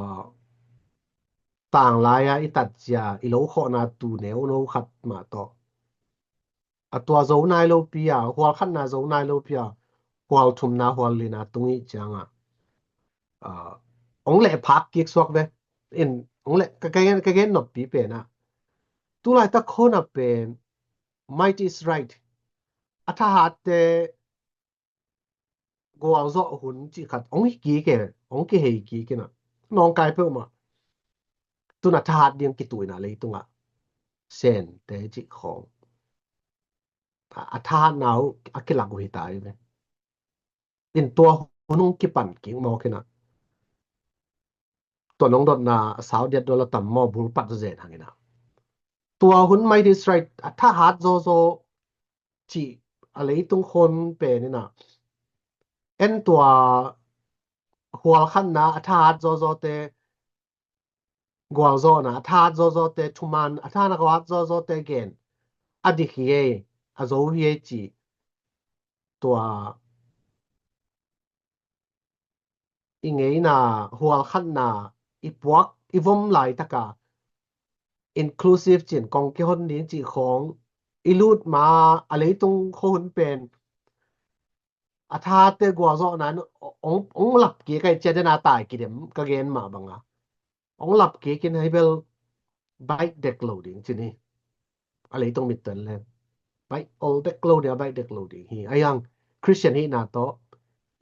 tanglai a i tat zia, i lo khawhna tu neu no khat mah tawh. A tua zo nai lo pi a, hual khatna zo nai lo pi a, hual thumna, hual lina tung i cianga. A, ong leh phak kik suak ve. In, ong leh, ka, ka gen, ka gen noppi pen a. Tulaitak khona pen, might is right. A thahatte gualzawh hun cih khat, ong hi kik e, ong kihei kik in a. Nawngkai peuhmah. Tun a thahat ding kituh in a leitungah. Sente cih khawng. A, a thahatna uh, a kilak uh hi ta hi ve. In tua hun ong kipan kik mawk hi na. Tua nong dotna a sau diat dol a tam maw bul pat zen hang hi na. Tua hun might is right a thahat zawzaw cih a leitung khon pen hi na. En tua hual khatna a thahat zawzawte gualzawhna a thahat zawzawte thuman a thahat a guat zawzawte gen a dik hi ei a zo hi ei cih tua i ngeina hual khatna i puak i vom laitaka inclusive cin kong kihon ding cih khawng i lut ma a leitung khuahun pen a thahatte gualzawhna in ong, ong lap kik a i ciat dena tai kidem ka gen mah banga ong lap kik in hei bel baih dek lo ding cin hi. A leitung mittuan le baih ol dek lo ding a baih dek lo ding hi. A hiang Christian hihna tawh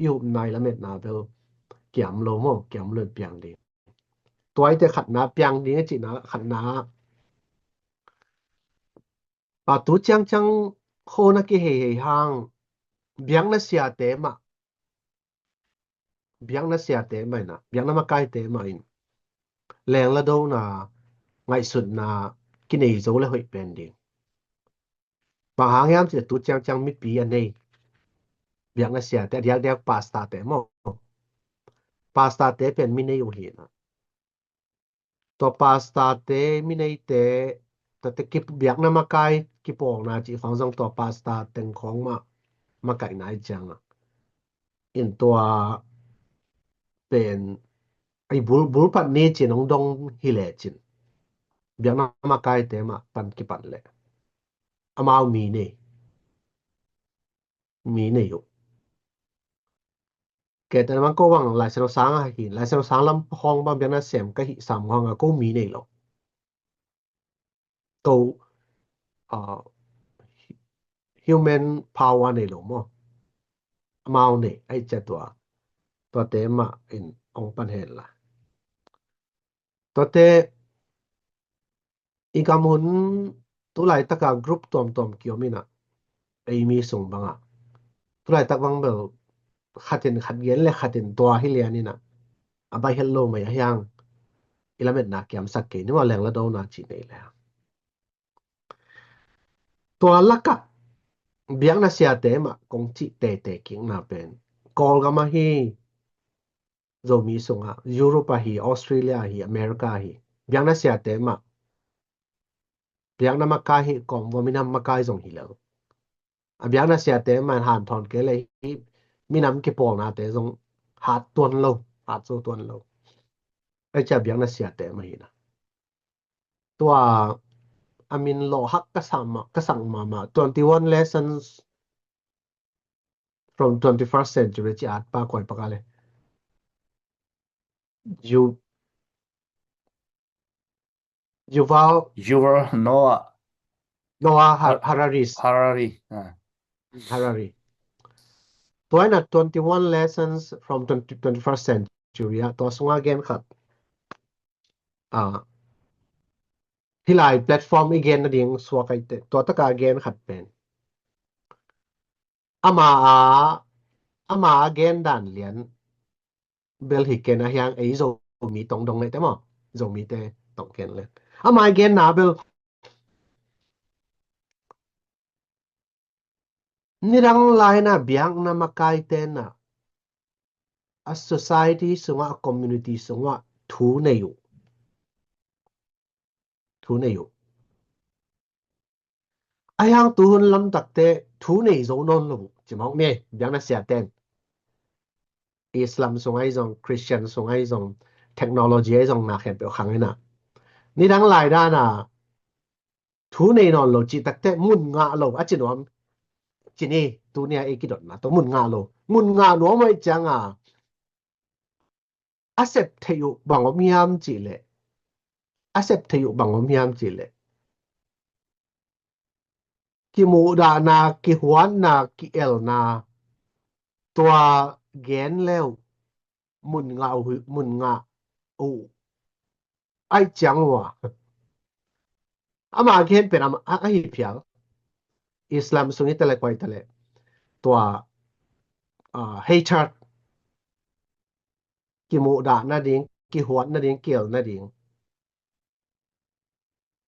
i upna i lametna bel kiam lo maw, kiam lo in piang ding. Tuaite khatna piang ding a cihna khatna a tu ciangciang khona kihei hei hang biakna siate mah biakna siate mah in a, biakna makaite mah in lengladona ngaihsutna kinei zo le hoih pen ding. Bang hang hiam cih tu ciangciang mipi a nei biakna siate a diakdiak pastorte maw. Pastorte pen mi nei uh hi na. Tua pastorte mi neite tate biakna makai kipawlna cih khawng zong tua pastor teng khawng mah makaihna i cianga in tua pen ai bul, bulphat ni cin hong dong hi le cin biakna makaite mah pan kipan le amau mi nei mi nei uh. Kei tena bang ko bang Lai Siangtho sang a hi, Lai Siangtho sang lam hong bang biakna sem ka hi sam hong a ko mi nei lo. Ko, ah, human power nei lo maw. Amau nei ai cia tua. Tuate mah in ong pan hen la. Tuate i gam hun tulaitaka group tuamtuam kiom ina ei mi sung banga tulaitak bang bel khatin khat gen le khatin tua hi lian ina a bai het lo mai a hiang i lametna kiamsak kei ni ma leng la dona ci nei le tua laka biakna siate mah kong cih tete kikna pen Kawlgam ahi, Zomi sungah, Europe ahi, Australia ahi, America ahi, biakna siate mah, biakna makai hi kawm, vua minam makai zong hi lo. A biakna siate man hanthawn kei le hi, minam kipawlnate zong hat tuan lo, hat zo tuan lo. Ei cia biakna siate mah hi na. Tua a min lawhak ka sang ma, ka sang mama, twenty one lessons from twenty first century ci at pa koi paka le. You Yuval Yuval Noah Noah Har- Hararis Harari. Ah. Harari. Tua ina twenty one lessons from twenty, twenty first century ah, tua sunga gen khat. Ah. Hilai platform i gen nading suak ai te. Tua taka gen khat pen. Ama a, ama a gen dan lian bel hi ken a hiang ei Zomi tong dong le te maw. Zomi te tong ken le. Ama a gen na bel nidang lai na biakna makai te na a society sungah, a community sungah thu nei uh. Thu nei uh. A hiang tuhun lam takte thu nei zo nawn lo uh. Ci mawk ni, biakna siaten. Islam sung ai zong, Christian sung ai zong, technology ai zong na khen peuh khang ina. Nidang lai dana thu nei nawn lo ci takte mun ngah lo a ci nuam. Ci ni, tunia ei kidotna tawh mun ngah lo. Mun ngah nuam ai cianga a sep thei uh bang om hiam ci le. A sep thei uh bang om hiam ci le. Kimuhdahna, kihuatna, kielna tua gen leu mun ngah uh, mun ngah uh ai ciang uh a. Ama gen pen ama a, a hi phial. Islam sung i tale koi tale tua uh, hatred kimuhdah nading, kihuat nading, kiel nading.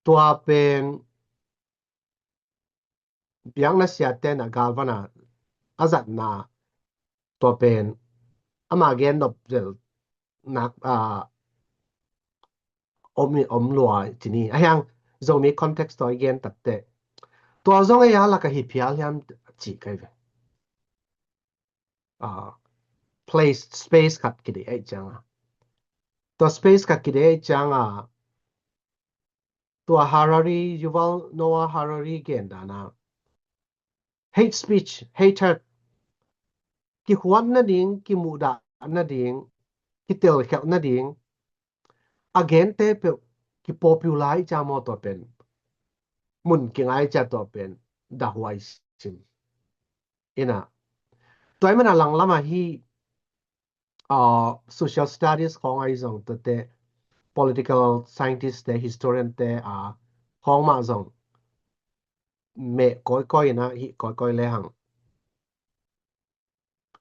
Tua pen biakna siaten a galvana a zatna tua pen ama gen nop zel nak a om i om lua ci ni. A hiang Zomi context tua i gen takte tua zong ei a laka hi phial hiam ci kai ve. Uh, place space khat kide ai cianga. Tua space khat kide ai cianga. Tua Harari, Yuval Noah Harari gen dana hate speech, hatred kihuat nading, kimuhdah nading, kitelkhelh nading a gente peuh kipopular i cia maw tua pen mun kingai cia tua pen dahuai sim. Ina tua i mana langlama hi uh, social studies khong ai zong tate political scientist te historian te a khong mah zong meh koi koi ina hi koi koi le hang.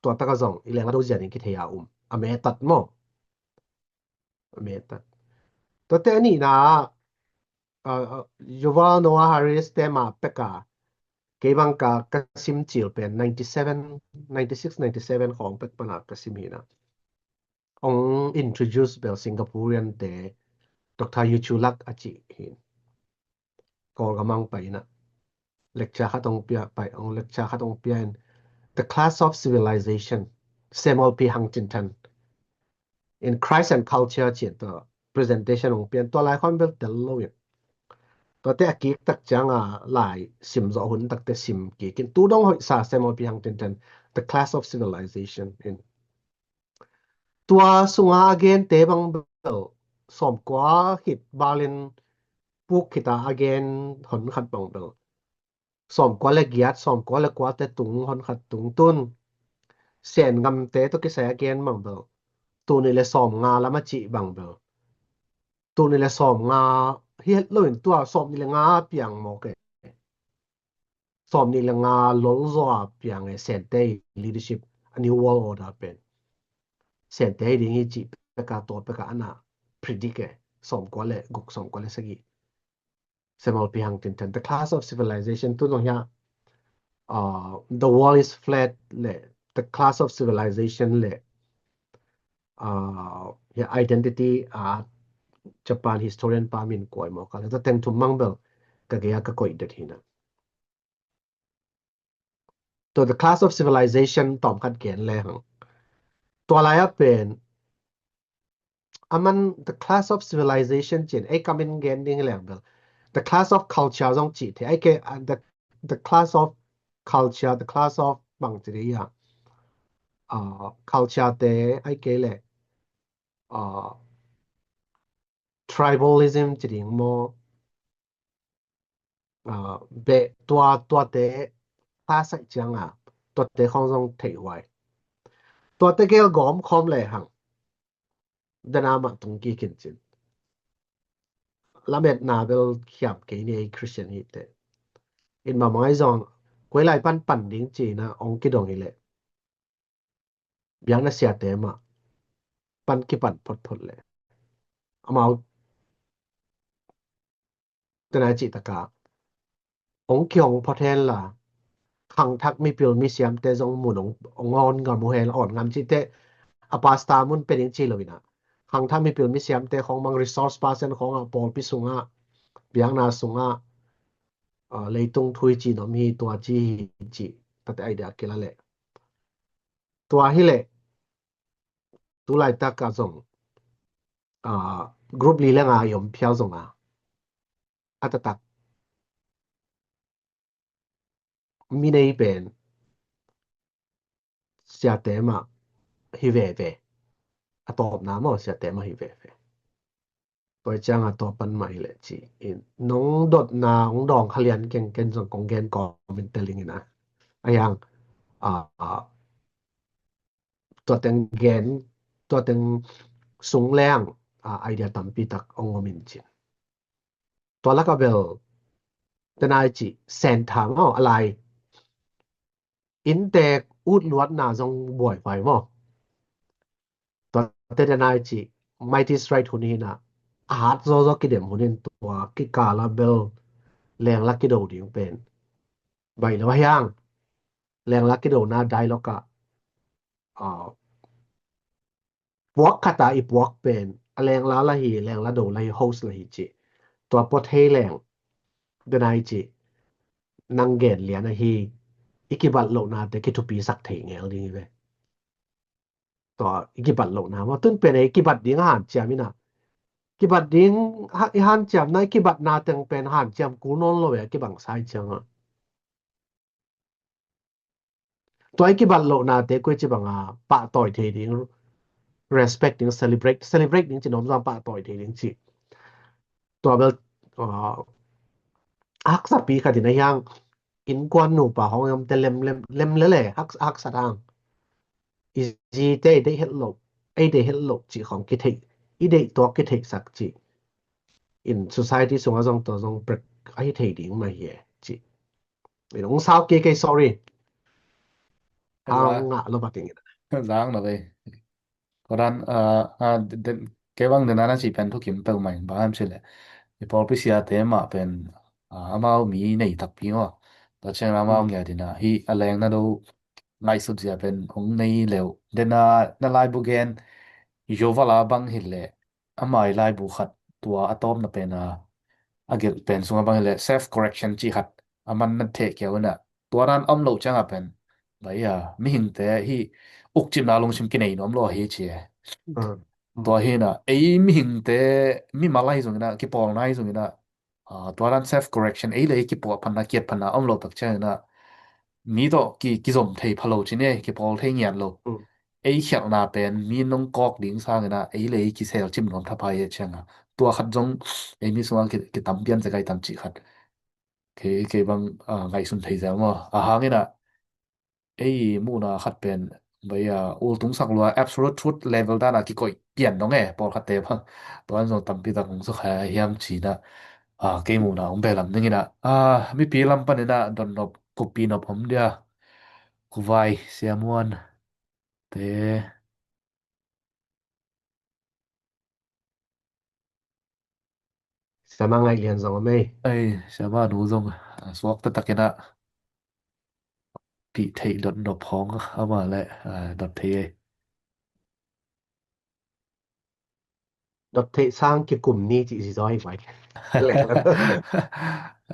Tua taka zong i leng a do zian in kithei a um a meh tat maw. A meh tat. Tua te a nihna uh, uh, Yuval Noah Harris te ma peka kei bang ka ka sim cil pen ninety seven, ninety six, ninety seven khong pek pana ka sim hina. Ong introduce bel Singaporean te Doctor Yu Chu Lak a ci hin. Kawlgam ang paina lecture khat ong pia pai ong lecture khat ong pia in The Clash of Civilization, Samuel P Huntington in Christ and Culture ci in tua presentation ong pia in tua lai khon bel tel lo in. Tua te a kik tak cianga lai sim zo hun tak te sim kik in tu dong hoih sa Samuel P Huntington The Clash of Civilization in. Tua sunga a gen te bang bel sawmkua khit balin puk khita a gen hon khat bang bel sawmkua le giat, sawmkua le kua te tung hon khat tung tun. Sen ngamte to kisai a gen bang bel tuni le sawmnga lam a ci bang bel tuni le sawmnga hi het lo in tua sawmni le nga piang mawk e. Sawmni le nga lolzaw a piang e Sente i leadership a New World Order pen. Sente i ding hi ci peka to peka ana predict e sawmkua le guk sawmkua le sagi. Samuel P Huntington, The Clash of Civilization tu nong hia. uh, the world is flat le, the clash of civilization le, uh, yeah, identity, uh, Japan historian pa min kuai maw ka le, tua teng thum mang bel ka gei a ka koih det hi na. Tua the clash of civilization tawm khat gen le hang. Tua lai a pen, a man the clash of civilization cin, ei kamin gen ding hi leng bel, the clash of culture zong ci the, ei ke, uh, the, the clash of culture, the clash of bang ci ding ia, uh, culture te, ei ke le, uh, tribalism ci ding maw, uh, beh tua, tuate clash ai ciang a, tuate khong zong thei huai. Tuate gel gawm khawm le hang. Dana mah tung kikin cin. Lametna bel khiam kei ni ei Christian hi te. In ma mangai zong, kuai lai pan pan ding ci na ong kidong hi le. Biakna siate mah pan kipan photphot le. Amau tena cih taka ong kihong phot hen la, khangthak mipil misiamte zong mun ong, ong awn ngam uh hen, awn ngam cihte a pastor mun pe ding ci lo ina. Khangthak mipil misiamte khong mang resource person khong a pawlpi sungah, biakna sungah, ah, leitung thu i ci nom hi, tua ci hi ci, tate idea kila le. Tua hi le, tu laitak a zong, ah, group li le nga i om phial zong a, a taktak mi nei pen siate mah hi veve. A tawpna maw siate mah hi veve. Tua ciang a tua pan mah hi le ci in, nong dotna ong dawng kha lian keng, ken zong kong gen kawm in teling ina. A hiang, ah, ah, tua teng gen, tua teng sung leng, ah, idea tampi tak ong om in cin. Tua laka bel, tena i ci, sen tha maw, a lai. Inntek ut luatna zong buai vai maw. Tua te tena i ci, Mighty Strike hun hi na, a hat zawzaw kidem hun in tua kikala bel lengla kido ding pen. Bai lo a hiang, lengla kidona dialogue ah, ah, puak khat a i puak pen, a lengla la hi, lengla do la hi, host la hi ci. Tua pua thei leng, tena i ci, nang gen lian a hi, i kibat lohnate kithupi sak thei ngel ding hi ve. Tua i kibat lohna maw, tun pen i kibat ding a hanciam ina. Kibat ding, ha, i hanciamna, i kibatna teng pen hanciam kul nawn lo ve, a kibang sa i ciang a. Tua i kibat lohnate koi ci banga pahtawi thei ding, respect ding, celebrate, celebrate ding ci, nuam zong pahtawi thei ding ci. Tua bel, ah, haksapi khat in a hiang, innkuan nupa hong i omte lem, lem, lem lele, hak, haksa dang. I zite i deih het lo, ei deih het lo ci khong kithei, i deih tuak kithei sak ci. In society sungah zong tua zong break ahi thei ding mah hi e ci. In ong sau kei kei, sorry. Hang ngah lo bating. Zang lo vei. Kodan, ah, ah, den, kei bang den ana ci pen thukim peuh mai, bang ham ci le. I pawlpi siate mah pen, ah, amau mi nei takpi maw. Tua ciang amau ngia dina. Hi a leng na do ngaihsut zia pen ong nei leu. Den a na laibu gen, Yovala bang hi le. Amai laibu khat tua a tawpna pen a, a gelh pen sunga bang hi le self correction ci khat. A man na theh keu ina. Tua dan om lo ciang a pen. Bai a, mihingte hi ukcipna lungsim kinei nuam lo hi ci e. Tua hi na, ei mihingte, mimal ahi zong ina, kipawlna ahi zong ina, ah, tua dan self correction, ei le ei kipuah phanna, kiat phanna om lo tak ciang ina, mi tawh ki, kizom thei pha lo ci ni, kipawl thei ngiat lo. Ei khialhna pen, mi nong kawk ding sang ina, ei le ei kisel cim nuam thapai e ciang a. Tua khat zong, ei mi sungah ki, kitam pian zekai tam cih khat. Kei, kei bang, ah, ngaihsun thei zel maw. A hang ina, ei muhna khat pen, bai a, ultung sak lua, absolute truth level dana kikoih pian dong e, pawlkhatte bang. Tuan zong tampi tak hong sukha hiam cina. Ah, kei muhna hong belam ding ina. Ah, mipi lam pan ina, donnop, kupi nop om dia. Kuvai, siamuan. Te. Siama ngaih lian zong om ei. Ei, siama nu zong, ah, suak taktak ina. kipih theih dot nop hong ama le, ah, dot thei ei. Dot theih sang kikum ni ci si zaw hi mai.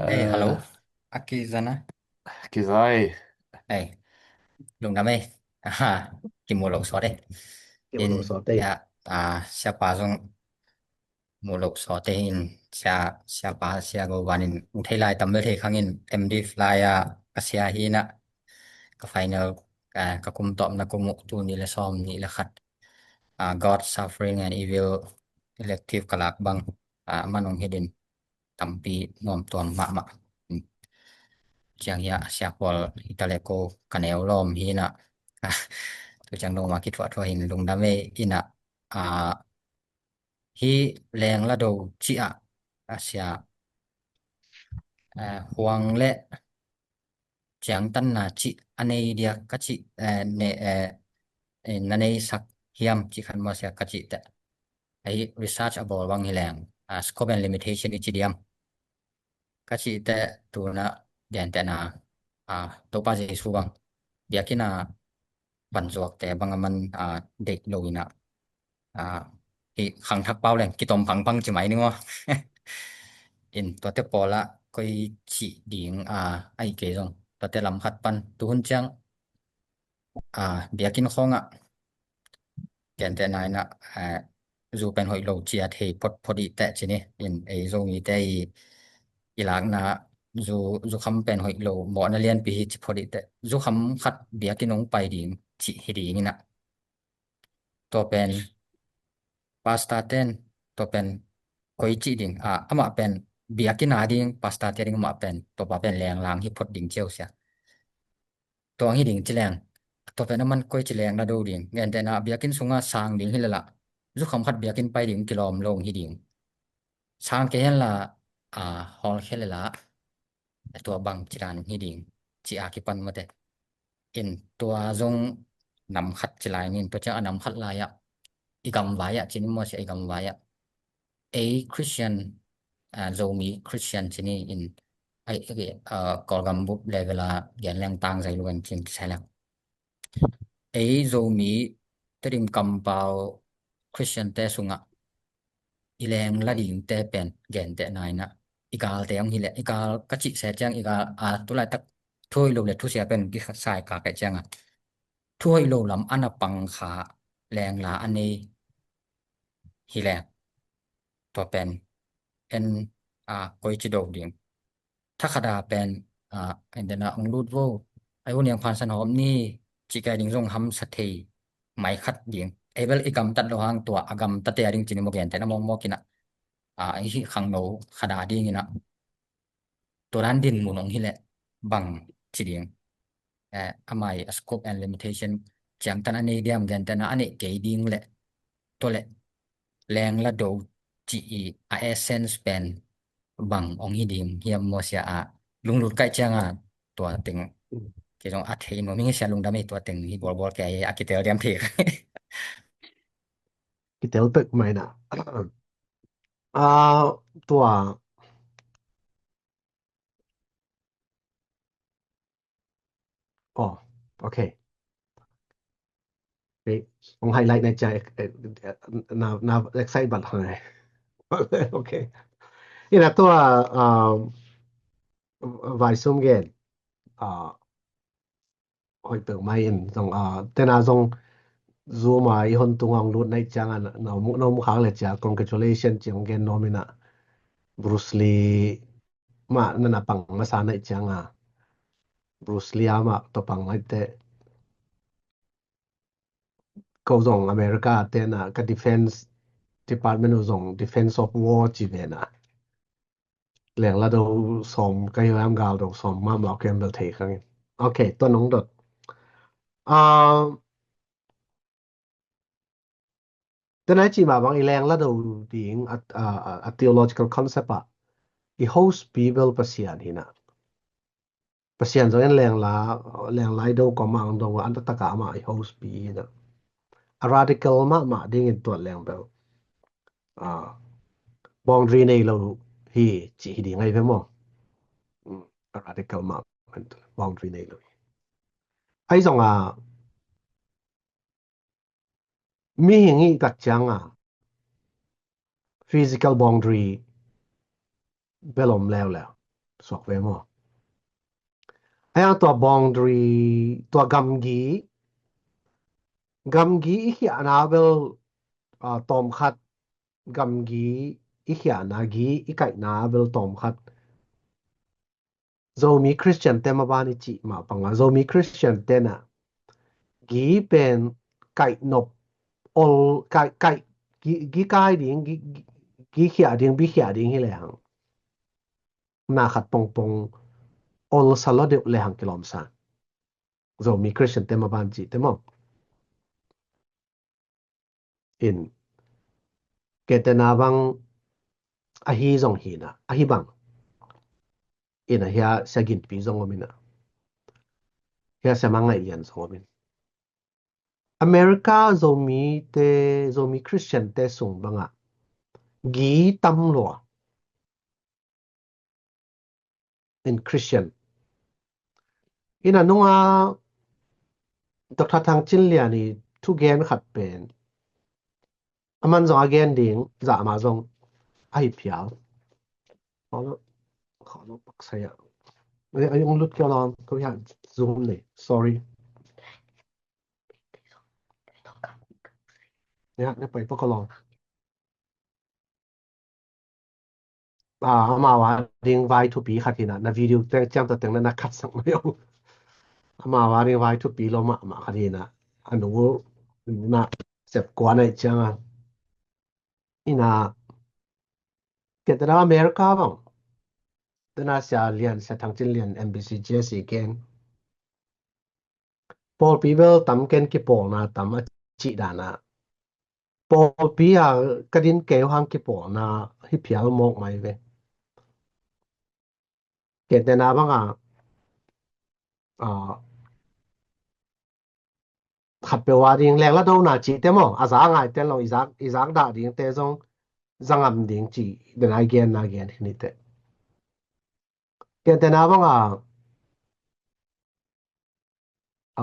Ei, hello. A kizana. Kizai. Ei, lungdam ei. Aha, kimu lo sawt ei. Kimu lo sawt ei. Ya, ah, siapa zong mu lo sawt ei in, sia, siapa, sia go vanin, u thei lai tam bel thei khangin, M Div lai a, ka sia hi na, ka final, ah, ka kum tawpna kum uh, tul nih le sawm nih le khat. Ah, God, Suffering and Evil elective ka lak bang, ah, man hong hi din tampi nuam tuam mahmah. Hmm. Ciang hi a, sia Paul hi ta le ko ka neu lawm hi na. Ah, tu ciang dong ma kithuah thuah hin lungdam ei in a, ah, hi leng la do ci a, a sia, ah, huang le ciangtanna cih a nei dia ka cih, eh, ne, eh, eh, na nei sak hiam cih khat maw sia ka cih teh. Ahi research a bawl bang hi leng, ah, scope and limitation i ci diam. Ka cih teh tuna gentehna, ah, Topa Jesu bang. Biakinn a vanzuakte bang a man, ah, deih lo in a, ah, hi khangthak pau leng kitom phangphang ci mai ni maw. In tuate pawl ah koi cih ding, ah, ahi kei zong tuate lam khat pan tuhun ciang, ah, biakinn khawng ah gentehna in a, ah, zu pen hoih lo ci a thei phot phot i teh ci ni. In ei Zomite i, i lakna zu, zukham pen hoih lo mawhna lianpi hi ci phot i teh. Zukham khat biakinn hong pai ding cih hi ding in a. Tua pen pastor ten, tua pen koi cih ding, ah, amah pen biakinn a ding, pastor te ding amah pen, tua pa pen lenglang hi phot ding ciau sia. Tua hi ding ci leng, tua pen a man koi ci leng na do ding. Gentehna biakinn sunga sang ding hi lala, zukham khat biakinn pai ding kilawm lo hi ding. Sang kei hen la, ah, hawl khe lala, tua bang ci dan hi ding, ci a kipan mate. In tua zong nam khat ci lai nin, tua ciang a nam khat lai ah, i gam vai ah, ci ni maw sia i gam vai ah. Ei Christian, ah, Zomi Christian ci ni in, ai, ai, ah, Kawlgam bup level a gen leng tang zai lu en cin kisai leng. Ei Zomi Tedim kampau Christian te sungah i leng la dingte pen gentehna in a, i galte hong hi leh, i gal ka cih se ciang i gal, a, tulaitak thu hoih lo le thusia pen kisai ka kei ciang a, thu hoih lo lam a na pang kha lengla a nei hi leng, tua pen en, a, koi ci do ding. Thakhada pen, ah, en dena ong lut vo. Ai hu niang phan san hawm ni, ci kai ding zong hamsa thei mai khat ding. Ei bel i gamtat lo hang tua, a gamtate a ding ci ni maw gentehna mawkmawk in a. Ah, i hi khangno khada ding in a. Tua dan din mun ong hi leh bang ci ding. Eh, amai a scope and limitation ciangtan a nei diam gentehna a neih kei ding leh. Tua leh leng la do ci i a essence pen bang ong hi ding hiam maw sia a lunglut kaih ciang a tua teng. Kei zong a thei nuam hi sia lungdam hi tua teng hi bawlbawl kei a kitel diam thei. Kitel pek mai na. A tua. Oh, okay. Okay. Ong highlight na cia, eh, eh, na, na excite bat hang eh. Okay. Ina tua, um, vai sum gen. Ah, hoih peuh mai in zong, ah, tena zong Zoom a i hon tunga ong lut na i ciang a na, na mu, na mu khang le cia congratulation ci ong gen nuam ina. Bruce Lee mah na na pang masa na i ciang a. Bruce Lee a mah tua pang lai te. Ko zong America tena ka defense department uh zong defense of war ci ve na. Leng la do sawm ka hi hiam gal do sawm mahmah kem bel thei khang in. Okay, tua nong dot. Ah, tena i ci mah bang i leng la do ding a, a, a, a theological concept ah i host pi bel Pasian hi na. Pasian zong en leng la, leng la i do kawm ang do an ta taka amah i host pi hi na. A radical mahmah dingin tuat leng bel. Ah, boundary nei lo hi ci hi ding ai ve maw. Mm, a radical mahmah boundary nei lo hi. Ahi zong a, mihing i tat ciang a physical boundary bel om leuleu suak ve maw? Ahi zong tua boundary, tua gamgi, gamgi i khiahna bel, ah, tawmkhat, gamgi i khiahna, gi i kaihna bel tawmkhat. Zomi Christian te maban i cih mah bang a, Zomi Christian te na gi pen kaih nop, ol, kaih, kaih, gi, gi kai ding, gi, gi, gi khiah ding, bi khiah ding hi lehang, na khat pongpong ol sa lo deuh lehang kilawm sa. Zomi Christian te maban cih te maw? In, kei te na bang ahi zong hi na, ahi bang. In a hia Sia Ginpi zong om in a, hia Sia Mang Ngaih Lian zong om in. America Zomi te, Zomi Christian te sung bang a gi tam lua in Christian. In a nunga Doctor Thang Cin Lian i thugen khat pen, a man zong a gen ding, zah mah zong ahi phial. Khawlo, khawlo pak sai a. Ai, ai, ung lut kei lawm, ko hia Zoom nei. Sorry. Ya, ne pai pak ko lawm. Ah, amau a ding vai thupi khat hi na, na video teng ciang ta teng na, na khat sak mai ong. Amau a ding vai thupi lo mahmah khat hi na, a nu na sep kua na i ciang a. Ina, kei te na America bang. Te na Sia Lian, Sia Thang Cin Lian, M B C G S i ken. Pawlpi bel tam ken kipawlna tam a cih dan a. Pawlpi a ka din kei uh hang kipawlna hi phial mawk mai ve. Kei te na bang a, a, khat peuh a ding leng la do na cih te maw, a za ngai ten lo, i zak, i zak dah ding te zong za ngam ding cih, den ai gen na gen hi ni te. Kei te na bang a,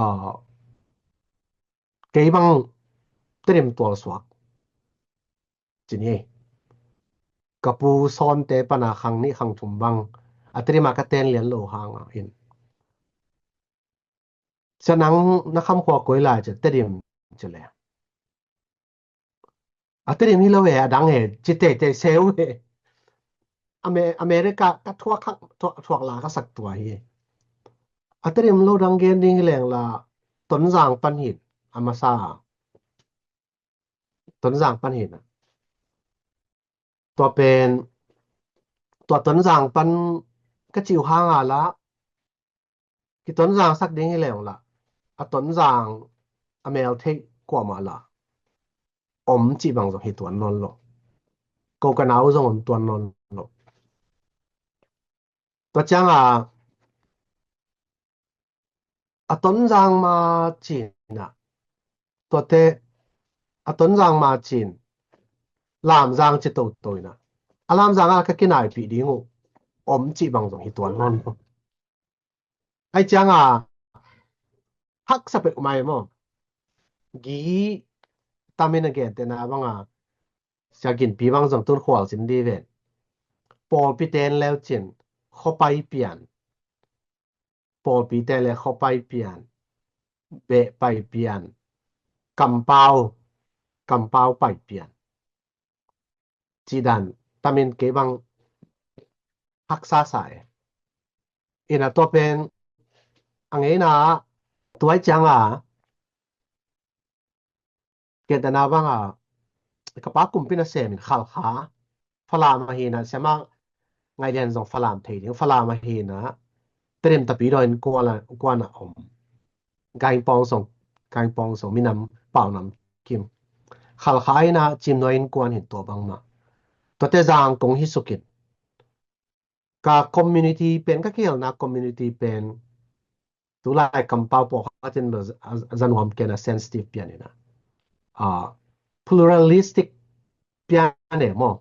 a, kei bang Tedim tual suak ci ni. Ka pu Sawn te pan a khang nih khang thum bang a Tedim a ka ten lian lo hang a in. Sia nang na kham khua koi lai ci, Tedim ci le. A Tedim hi lo e, a dang e, ci teitei se uh e. Ame-, America ka thuak khak, thuak, thuak la ka sak tua hi. A Tedim lo dang gen ding hi leng la, Tonzang pan hi a masa. Tonzang pan hi na. Tua pen, tua Tonzang pan ka cih uh hang a la, kitonzang sak ding hi leng la, a Tonzang a mel theih kuamah la om cih bang zong hi tuan nawn lo. Ko ka nau zong om tuan nawn lo. Tua ciang a, a Tonzang ma cin a, tuate a Tonzang ma cin, Lamzang ci toto in a, a Lamzang a ka kinaipih ding uh om cih bang zong hi tuan nawn lo. Ai ciang a, haksa peuh mai maw? Gi tamin a gen te na bang a, Sia Ginpi bang zong tun khual cin di ven. Pawlpi ten leu cin, khuapai pian. Pawlpi ten le khuapai pian. Beh pai pian. Kampau, kampau pai pian. Ci dan, tamin kei bang haksa sa e. Ina tua pen, a ngeina, tuai ciang a, kei te na bang a, ka pa kumpi na sem in Khalkha, Falam a hi na, Sia Mang Ngaih Lian zong Falam thei ding, Falam a hi na, Tedim tapi daw in kuan a, kuan a om. Gaingpawng zong, Gaingpawng zong, minam, paunam kim. Khalkha a hi na, Cimnuai in kuan hi tua bang mah. Tuate Zangkong hi suk in. Ka community pen, ka kihelna community pen, tulai kampau pawlkhat in a, a, a za nuam ken a sensitive pian in a. A, pluralistic pian e maw.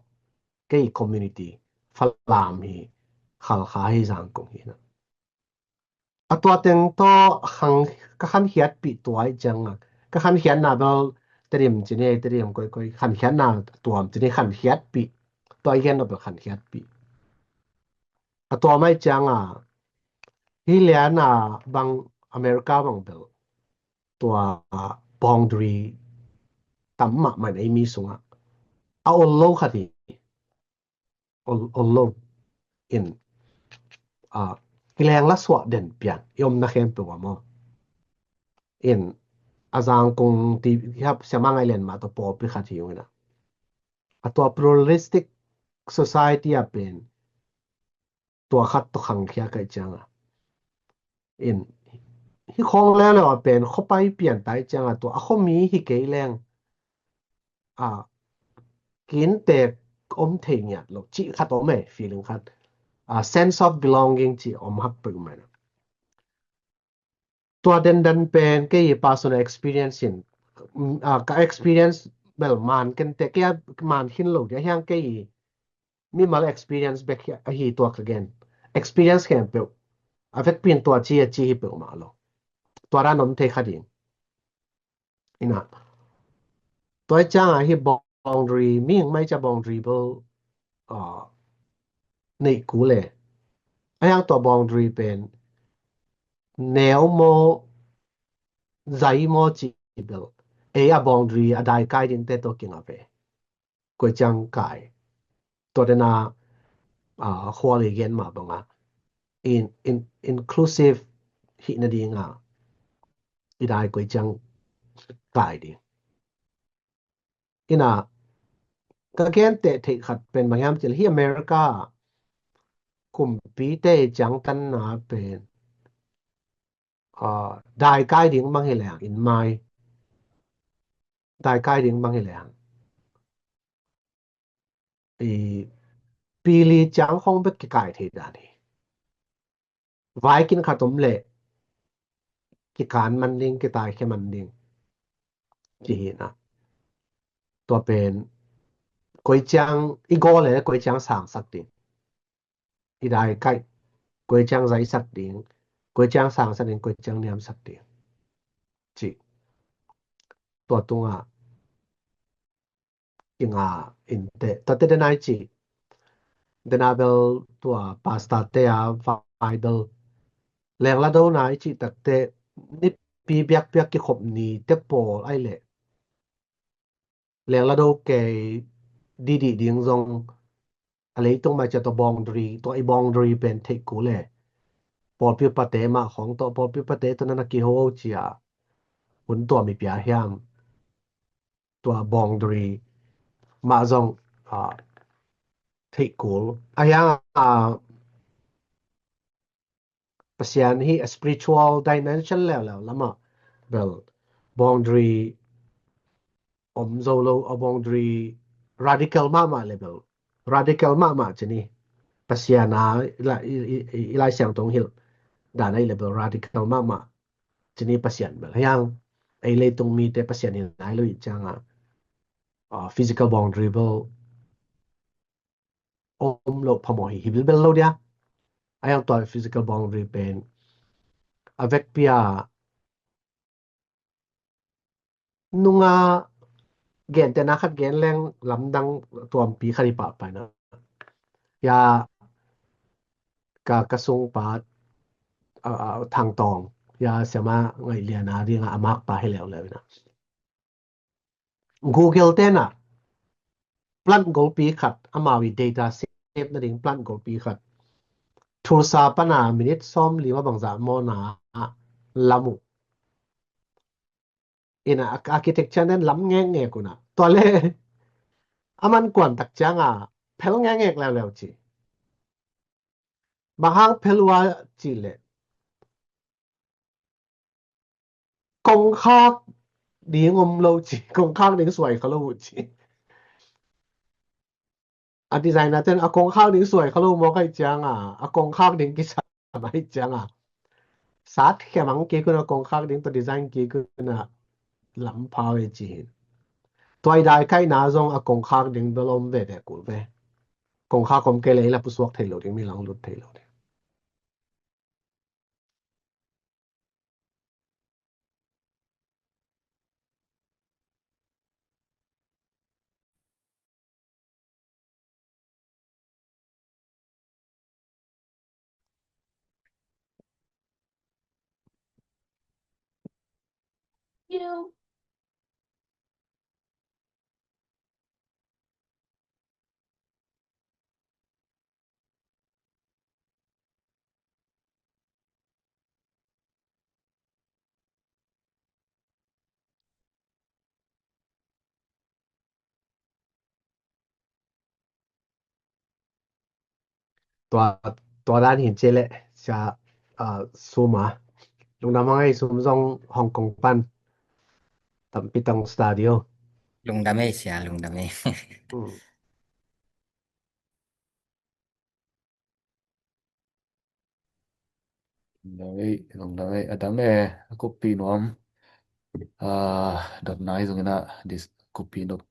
Kei community, Falam hi, Khalkha hi, Zangkong hi na. A tua teng tawh khang, ka khankhiatpih tua i cianga, ka khankhiatna bel Tedim ci ni, Tedim koikoi khankhiatna tuam ci ni, khankhiatpih. Tua i gen lo bel khankhiatpih. A tua mai cianga hi liana bang America bang bel tua boundary tam mahmah ei mi sungah a ol lo khat hi. Ol, ol lo in a kileng la suah den pian i omna khempeuh a maw. In a zangkung ti hiap siamang ai len mah tua pawlpi khat hi ung ina. A tua pluralistic society a pen tua khat tua khangkhia kai cianga. In hi khong leuleu a pen khuapai pian tai cianga tua a khuami hi kei leng a kintek om thei ngiat lo cih khat om e, feeling khat. A sense of belonging cih om hak peuh mai. Tua dendan pen kei personal experience in, mm, a, ka experience bel man kente kei a man khin lo dia hiang kei mimal experience bek hi, ahi tua ka gen. Experience khempeuh a vekpin tua ci a ci hi peuh mah lo. Tua ran om thei kha ding. Ina. Tua i cianga hi boundary, mihing mai cia boundary bel, uh, neih kul e. A hiang tua boundary pen neu maw, zai maw ci bel. Ei a boundary a daikai dingte tua kinga ve. Koi ciang kai. Tua dena, ah, khual i gen mah banga in, in, inclusive hih nadinga i dai koi ciang kai ding. Ina ka gente theih khat pen bang hiam cil hi America kumpite ciangtanna pen, ah, daikai ding bang hi leng in mai. Daikai ding bang hi leng i pili ciang khong bek kikai thei dan hi. Vaikin khat om leh kikan man ding, kitai khe man ding. Ci hi na. Tua pen koi ciang i gawl le koi ciang sangsak ding. I dai kai koi ciang zaisak ding, koi ciang sangsak ding, koi ciang niamsak ding. Ci. Tua tunga kinga inte. Tua te denai ci. Dena bel tua pastor te a vai bel lengla do nai ci takte nipi biakbiak kikhop ni te pawl ai le lengla do kei didi ding zong a leitung mai cia tua boundary, tua i boundary pen theih kul e. Pawlpi pate mah khong tua pawlpi pate tua nana kiho cia hun tua mi pia hiam. Tua boundary mah zong, ah, theih kul. A hiang, ah, Pasian hi a spiritual dimension leuleu lama bel boundary om zo lo, a boundary radical mahmah le bel radical mahmah ci ni. Pasian a i la, i, i, i, i Lai Siangtho hilh dan a i le bel radical mahmah ci ni Pasian bel. Hiang ei leitung mite Pasian hi nai lo i cianga, ah, physical boundary bel om lo phamawh hi, hi bilbel lo dia. A hiang tua physical boundary pen a vekpi a nunga gente na khat gen leng lamdang tuampi khat i pah pai na. Ya ka, ka sung pat, a, a, Thang Tawng ya siama ngaih liana dinga a makpa hi leuleu ina. Google tena plant golpi khat, amau i data save nading plant golpi khat Tulsa pana minute sawm lima bangzah mawna lam uh. Ina architecture nen lam ngekngek una. Tua le a man kuan tak cianga phel ngekngek leuleu ci. Bang hang phel ua ci le kongkhak ding om lo ci, kongkhak ding suai kha lo uh ci. A designer ten a kongkhak ding suai kha lo mawk ai cianga, a kongkhak ding kisam ai cianga sat khemang kikuna kongkhak ding tua design kikuna lam phau e ci hin. Tua i dai kaihna zong a kongkhak ding bel om veve kul ve. Kongkhak om kei le i la pusuak thei lo ding, mi lang lut thei lo ding. you. Tua, tua dan hin ci leh, sia, ah, Sum a. Lungdam hang ei, Sum zong Hong Kong pan tampi tang studio. Lungdam ei sia, lungdam ei. Hmm. Lungdam ei, lungdam ei. A dang e, a kuppih nuam. Ah, dot nai zong ina, this kuppih nuam.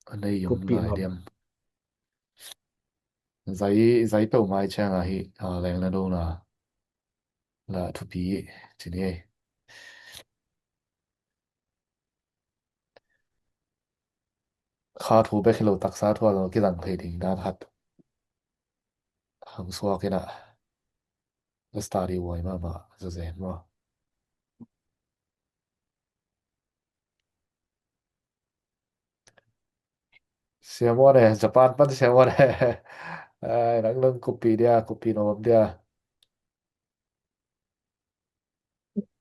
A nei yom kuppih lai nuam diam. Zai, zai peuhmah i ciang a hi, ah, leng na do na. La thupi ci ni ei. Kha thu bek hi lo, taksa thu a lo kizang thei ding dan khat hong suak ina. Ka study huai mahmah, zazen maw. Sia Muan e, Japan pan Sia Muan e. Ai, nang nang kuppih dia, kuppih nuam dia.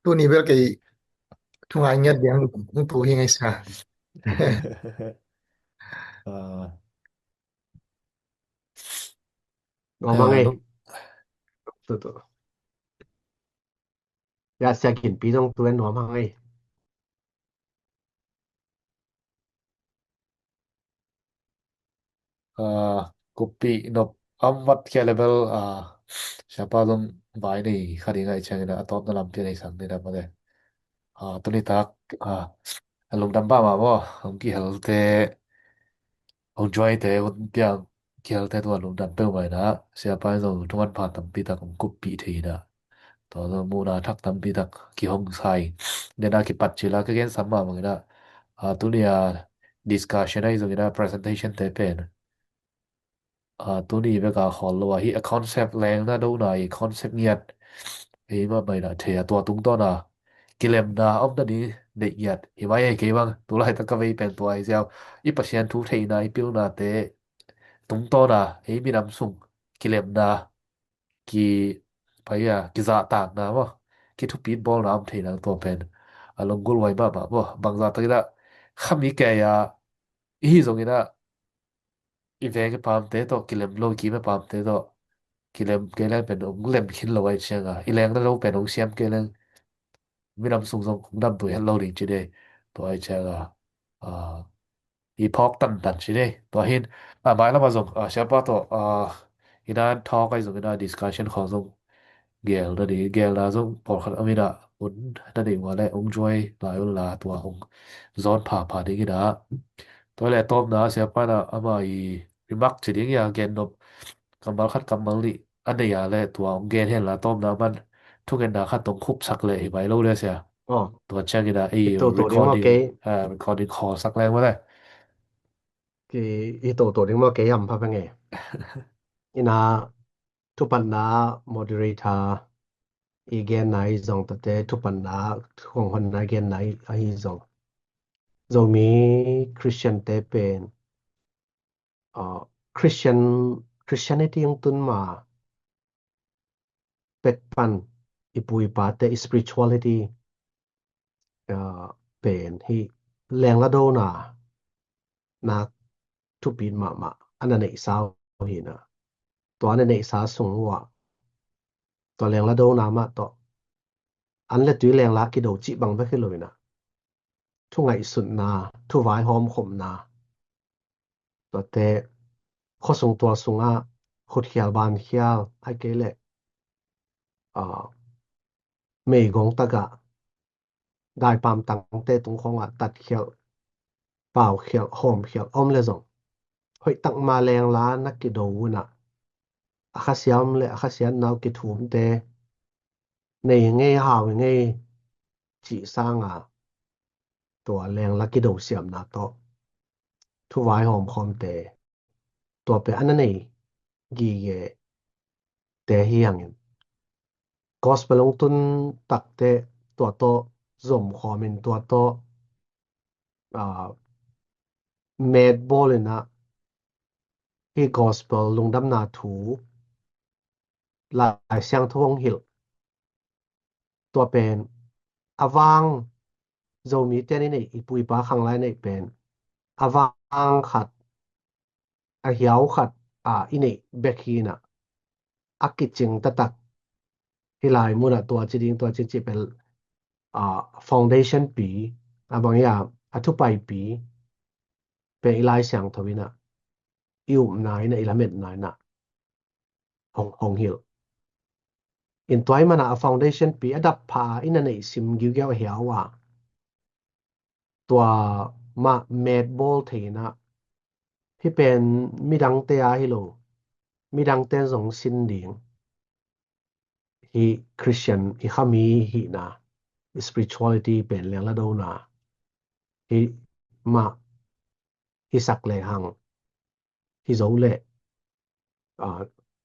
Tuni bel kei thu ngai ngiat diang, hong tu hi ngai sa. Ah. Nuam hang ei. Ah, nu- Tu, tu. Ya, Sia Ginpi zong tu en nuam hang ei. Ah, kuppih nop am vat kia level, ah, siapa zong vai nei kha ding a i ciang ina, a tawpna lampi a nei sang ni dam a le. Ah, tuni tak, ah, a lungdam pah mah maw, hong kihelte, hong jointe, hong piang kihelte tua lungdam peuhmah ina, siapa in zong thuman pha tampi tak hong kuppih thei ina. Tua zong muhna thak tampi tak kihong sa ing. Nena kipat cila ka gen sam mah bang ina, ah, tuni a discussion ahi zong ina, presentation te pen. Ah, tuni bek a khawl lo a hi, a concept leng na do na i concept ngiat. Ei mah mai na thei a, tua tungtawn a kilemna om na ni neih ngiat. Hi mai ei kei bang, tu laitak ka vei pen tua hi ziau. I Pasian thu theihna, i pilna te tungtawn a, ei minam sung kilemna, ki, pai a, kizahtakna maw, kithupit bawlna om theihna tua pen a lunggulh huai mahmah maw. Bangzah tak ina, khami kei a, i hi zong ina, i veng i pamte tawh kilem lo, i kim i pamte tawh kilem kei leng pen hong lem khin lo a i ciang a, i leng na lo pen hong siam kei leng, minam sung zong hong damtuah het lo ding ci dei. Tua a i ciang a, ah, i phawk tantan ci dei. Tua hin, ah, mailam a zong, ah, siapa tawh, ah, ina talk ahi zong ina discussion khawng zong gel na ding, gelna zong pawlkhat om ina, un na ding ua le, hong join lai un la, tua hong zawn phapha ding ina. Tua le tawpna siapa ina ama i remark ci ding ia, gen nop kammal khat kammal nih a nei a le, tua hong gen hen la, tawpna man thungetna khat hong khupsak le hi mai lo le sia. Oh. Tua ciang ina ei i toto ding maw recording, kei? Ah, recording khawlsak leng maw le. Ki, i toto ding maw kei am pha peng e. Ina thupatna moderator i genna i zong tate, thupatna khuanghonna genna i, ahi zong. Zomi Christian te pen, ah, Christian, Christianity hong tun ma pek pan i pu i pate i spirituality, ah, pen hi lengla dona na thupit mahmah a na neihsa uh hi na. Tua a na neihsa sung uh ah tua lengla dona mah tawh an le tui lengla kido cih bang bek hi lo ina, thu ngaihsutna, thu vaihawm khopna, tuate khuasung tual sungah khutkhial bankhial, ahih kei leh, ah, meigong takah daipam tangte tung khawngah tatkhialh, paukhialh, hawmkhialh om le zong, hoih tak ma lengla na kido uh ina, a khasiam le a khasiatna uh kithumte, nei ngei, hau ngei cih sanga tua lengla kidosiamna tawh thu vaihawm khawmte, tua pen a na nei gige te hi hangin, gospel hong tun takte tua tawh zom khawmin, tua tawh ah, met bawl inah hih gospel lungdamna thu Lai Siangtho hong hilh. Tua pen a vang Zomite i neih, i pu i pa khang lai neih pen a vang khat, a hiau khat, a i neih bek hi inah a kicing taktak hih lai munah tua ci ding, tua ci ci pen, ah, foundation pi, a bang ia a thupaipi pen i Lai Siangtho inah i upna inah i lametna inah hong, hong hilh. In tua i manah a foundation pi a dap pha inah neih sim giugiau a hiau a tua mah met bawl thei inah hih pen midangte a hi lo, midangte zong sin ding. Hih Christian i khami hihna, spirituality pen lengla dona hih mah hisak lehang hi zo leh, ah,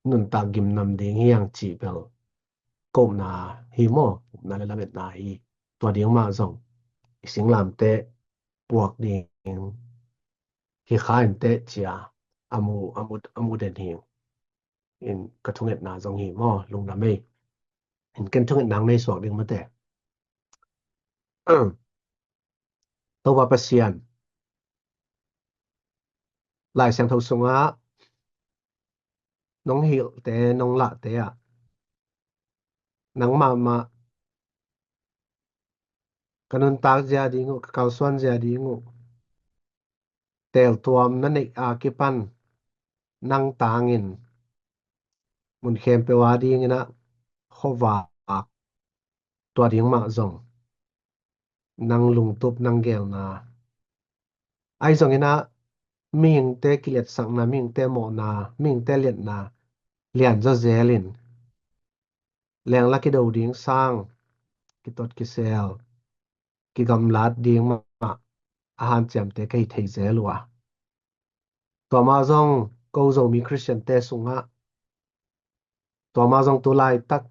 nuntak gimnam ding hi ang cih bel ka upna hi maw, upna le lametna hi. Tua ding mah zong i singlamte puak ding hi kha inteh cia a mu, a mu, a mu den hi. In ka thungetna zong hi maw, lungdam ei. In ken thungetna hong nei suak ding mate. Topa Pasian, Lai Siangtho sungah nong hilhte, nong lahte ah nang mahmah ka nuntak zia ding uh, ka kalsuan zia ding uh, teltuam na neih a kipan nang tangin mun khempeuh a dingin ah khuavak, tua ding mah zong nang lungtup, nang geelna. Ahi zongin ah mihingte kiletsakna, mihingte mawhna, mihingte liatna lian zawzel in lengla kido ding sang, kitot kisel, kigamlat ding mah a hanciamte ka hi thei zel uh a. Tua mah zong ko Zomi Christian-te sungah tua mah zong tu laitak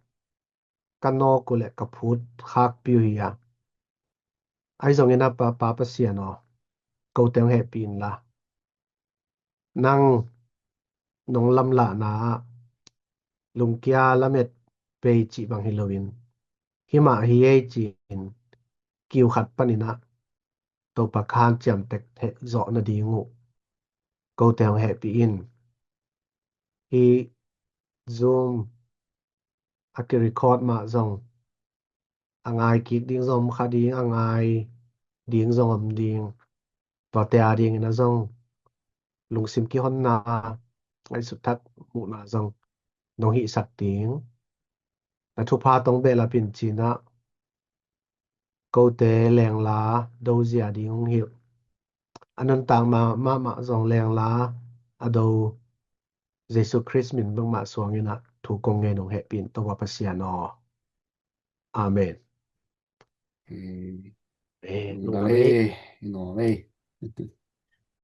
ka nawk uh leh ka phut khakpi uh hi a. Ahi zongin a Pa, Pa Pasian aw, kote hong hehpih inla, nang nong lamlahna ah lungkia lamet pei cih bang hi loin, himah hi ei ci-in kiu khat panin ah Topa ka hanciam tek theh zawh nading uh kote hong hehpih in. Hih Zoom a kirecord mah zong a ngai kik ding zong om kha ding, a ngai ding zong om ding. Tuate a dingin a zong lungsim kihonna, ngaihsut thak muhna zong nong hihsak ding. Na thupha tawh behlap in ci-in ah kote lengla dozia ding hong hilh, a nuntak mahmah zong lengla a do Jesu Khrist min bangmah suangin ah thu kong ngen hong hehpih in Topa Pasian aw. Amen. Amen. Amen. Lungdam ei. Lungdam ei.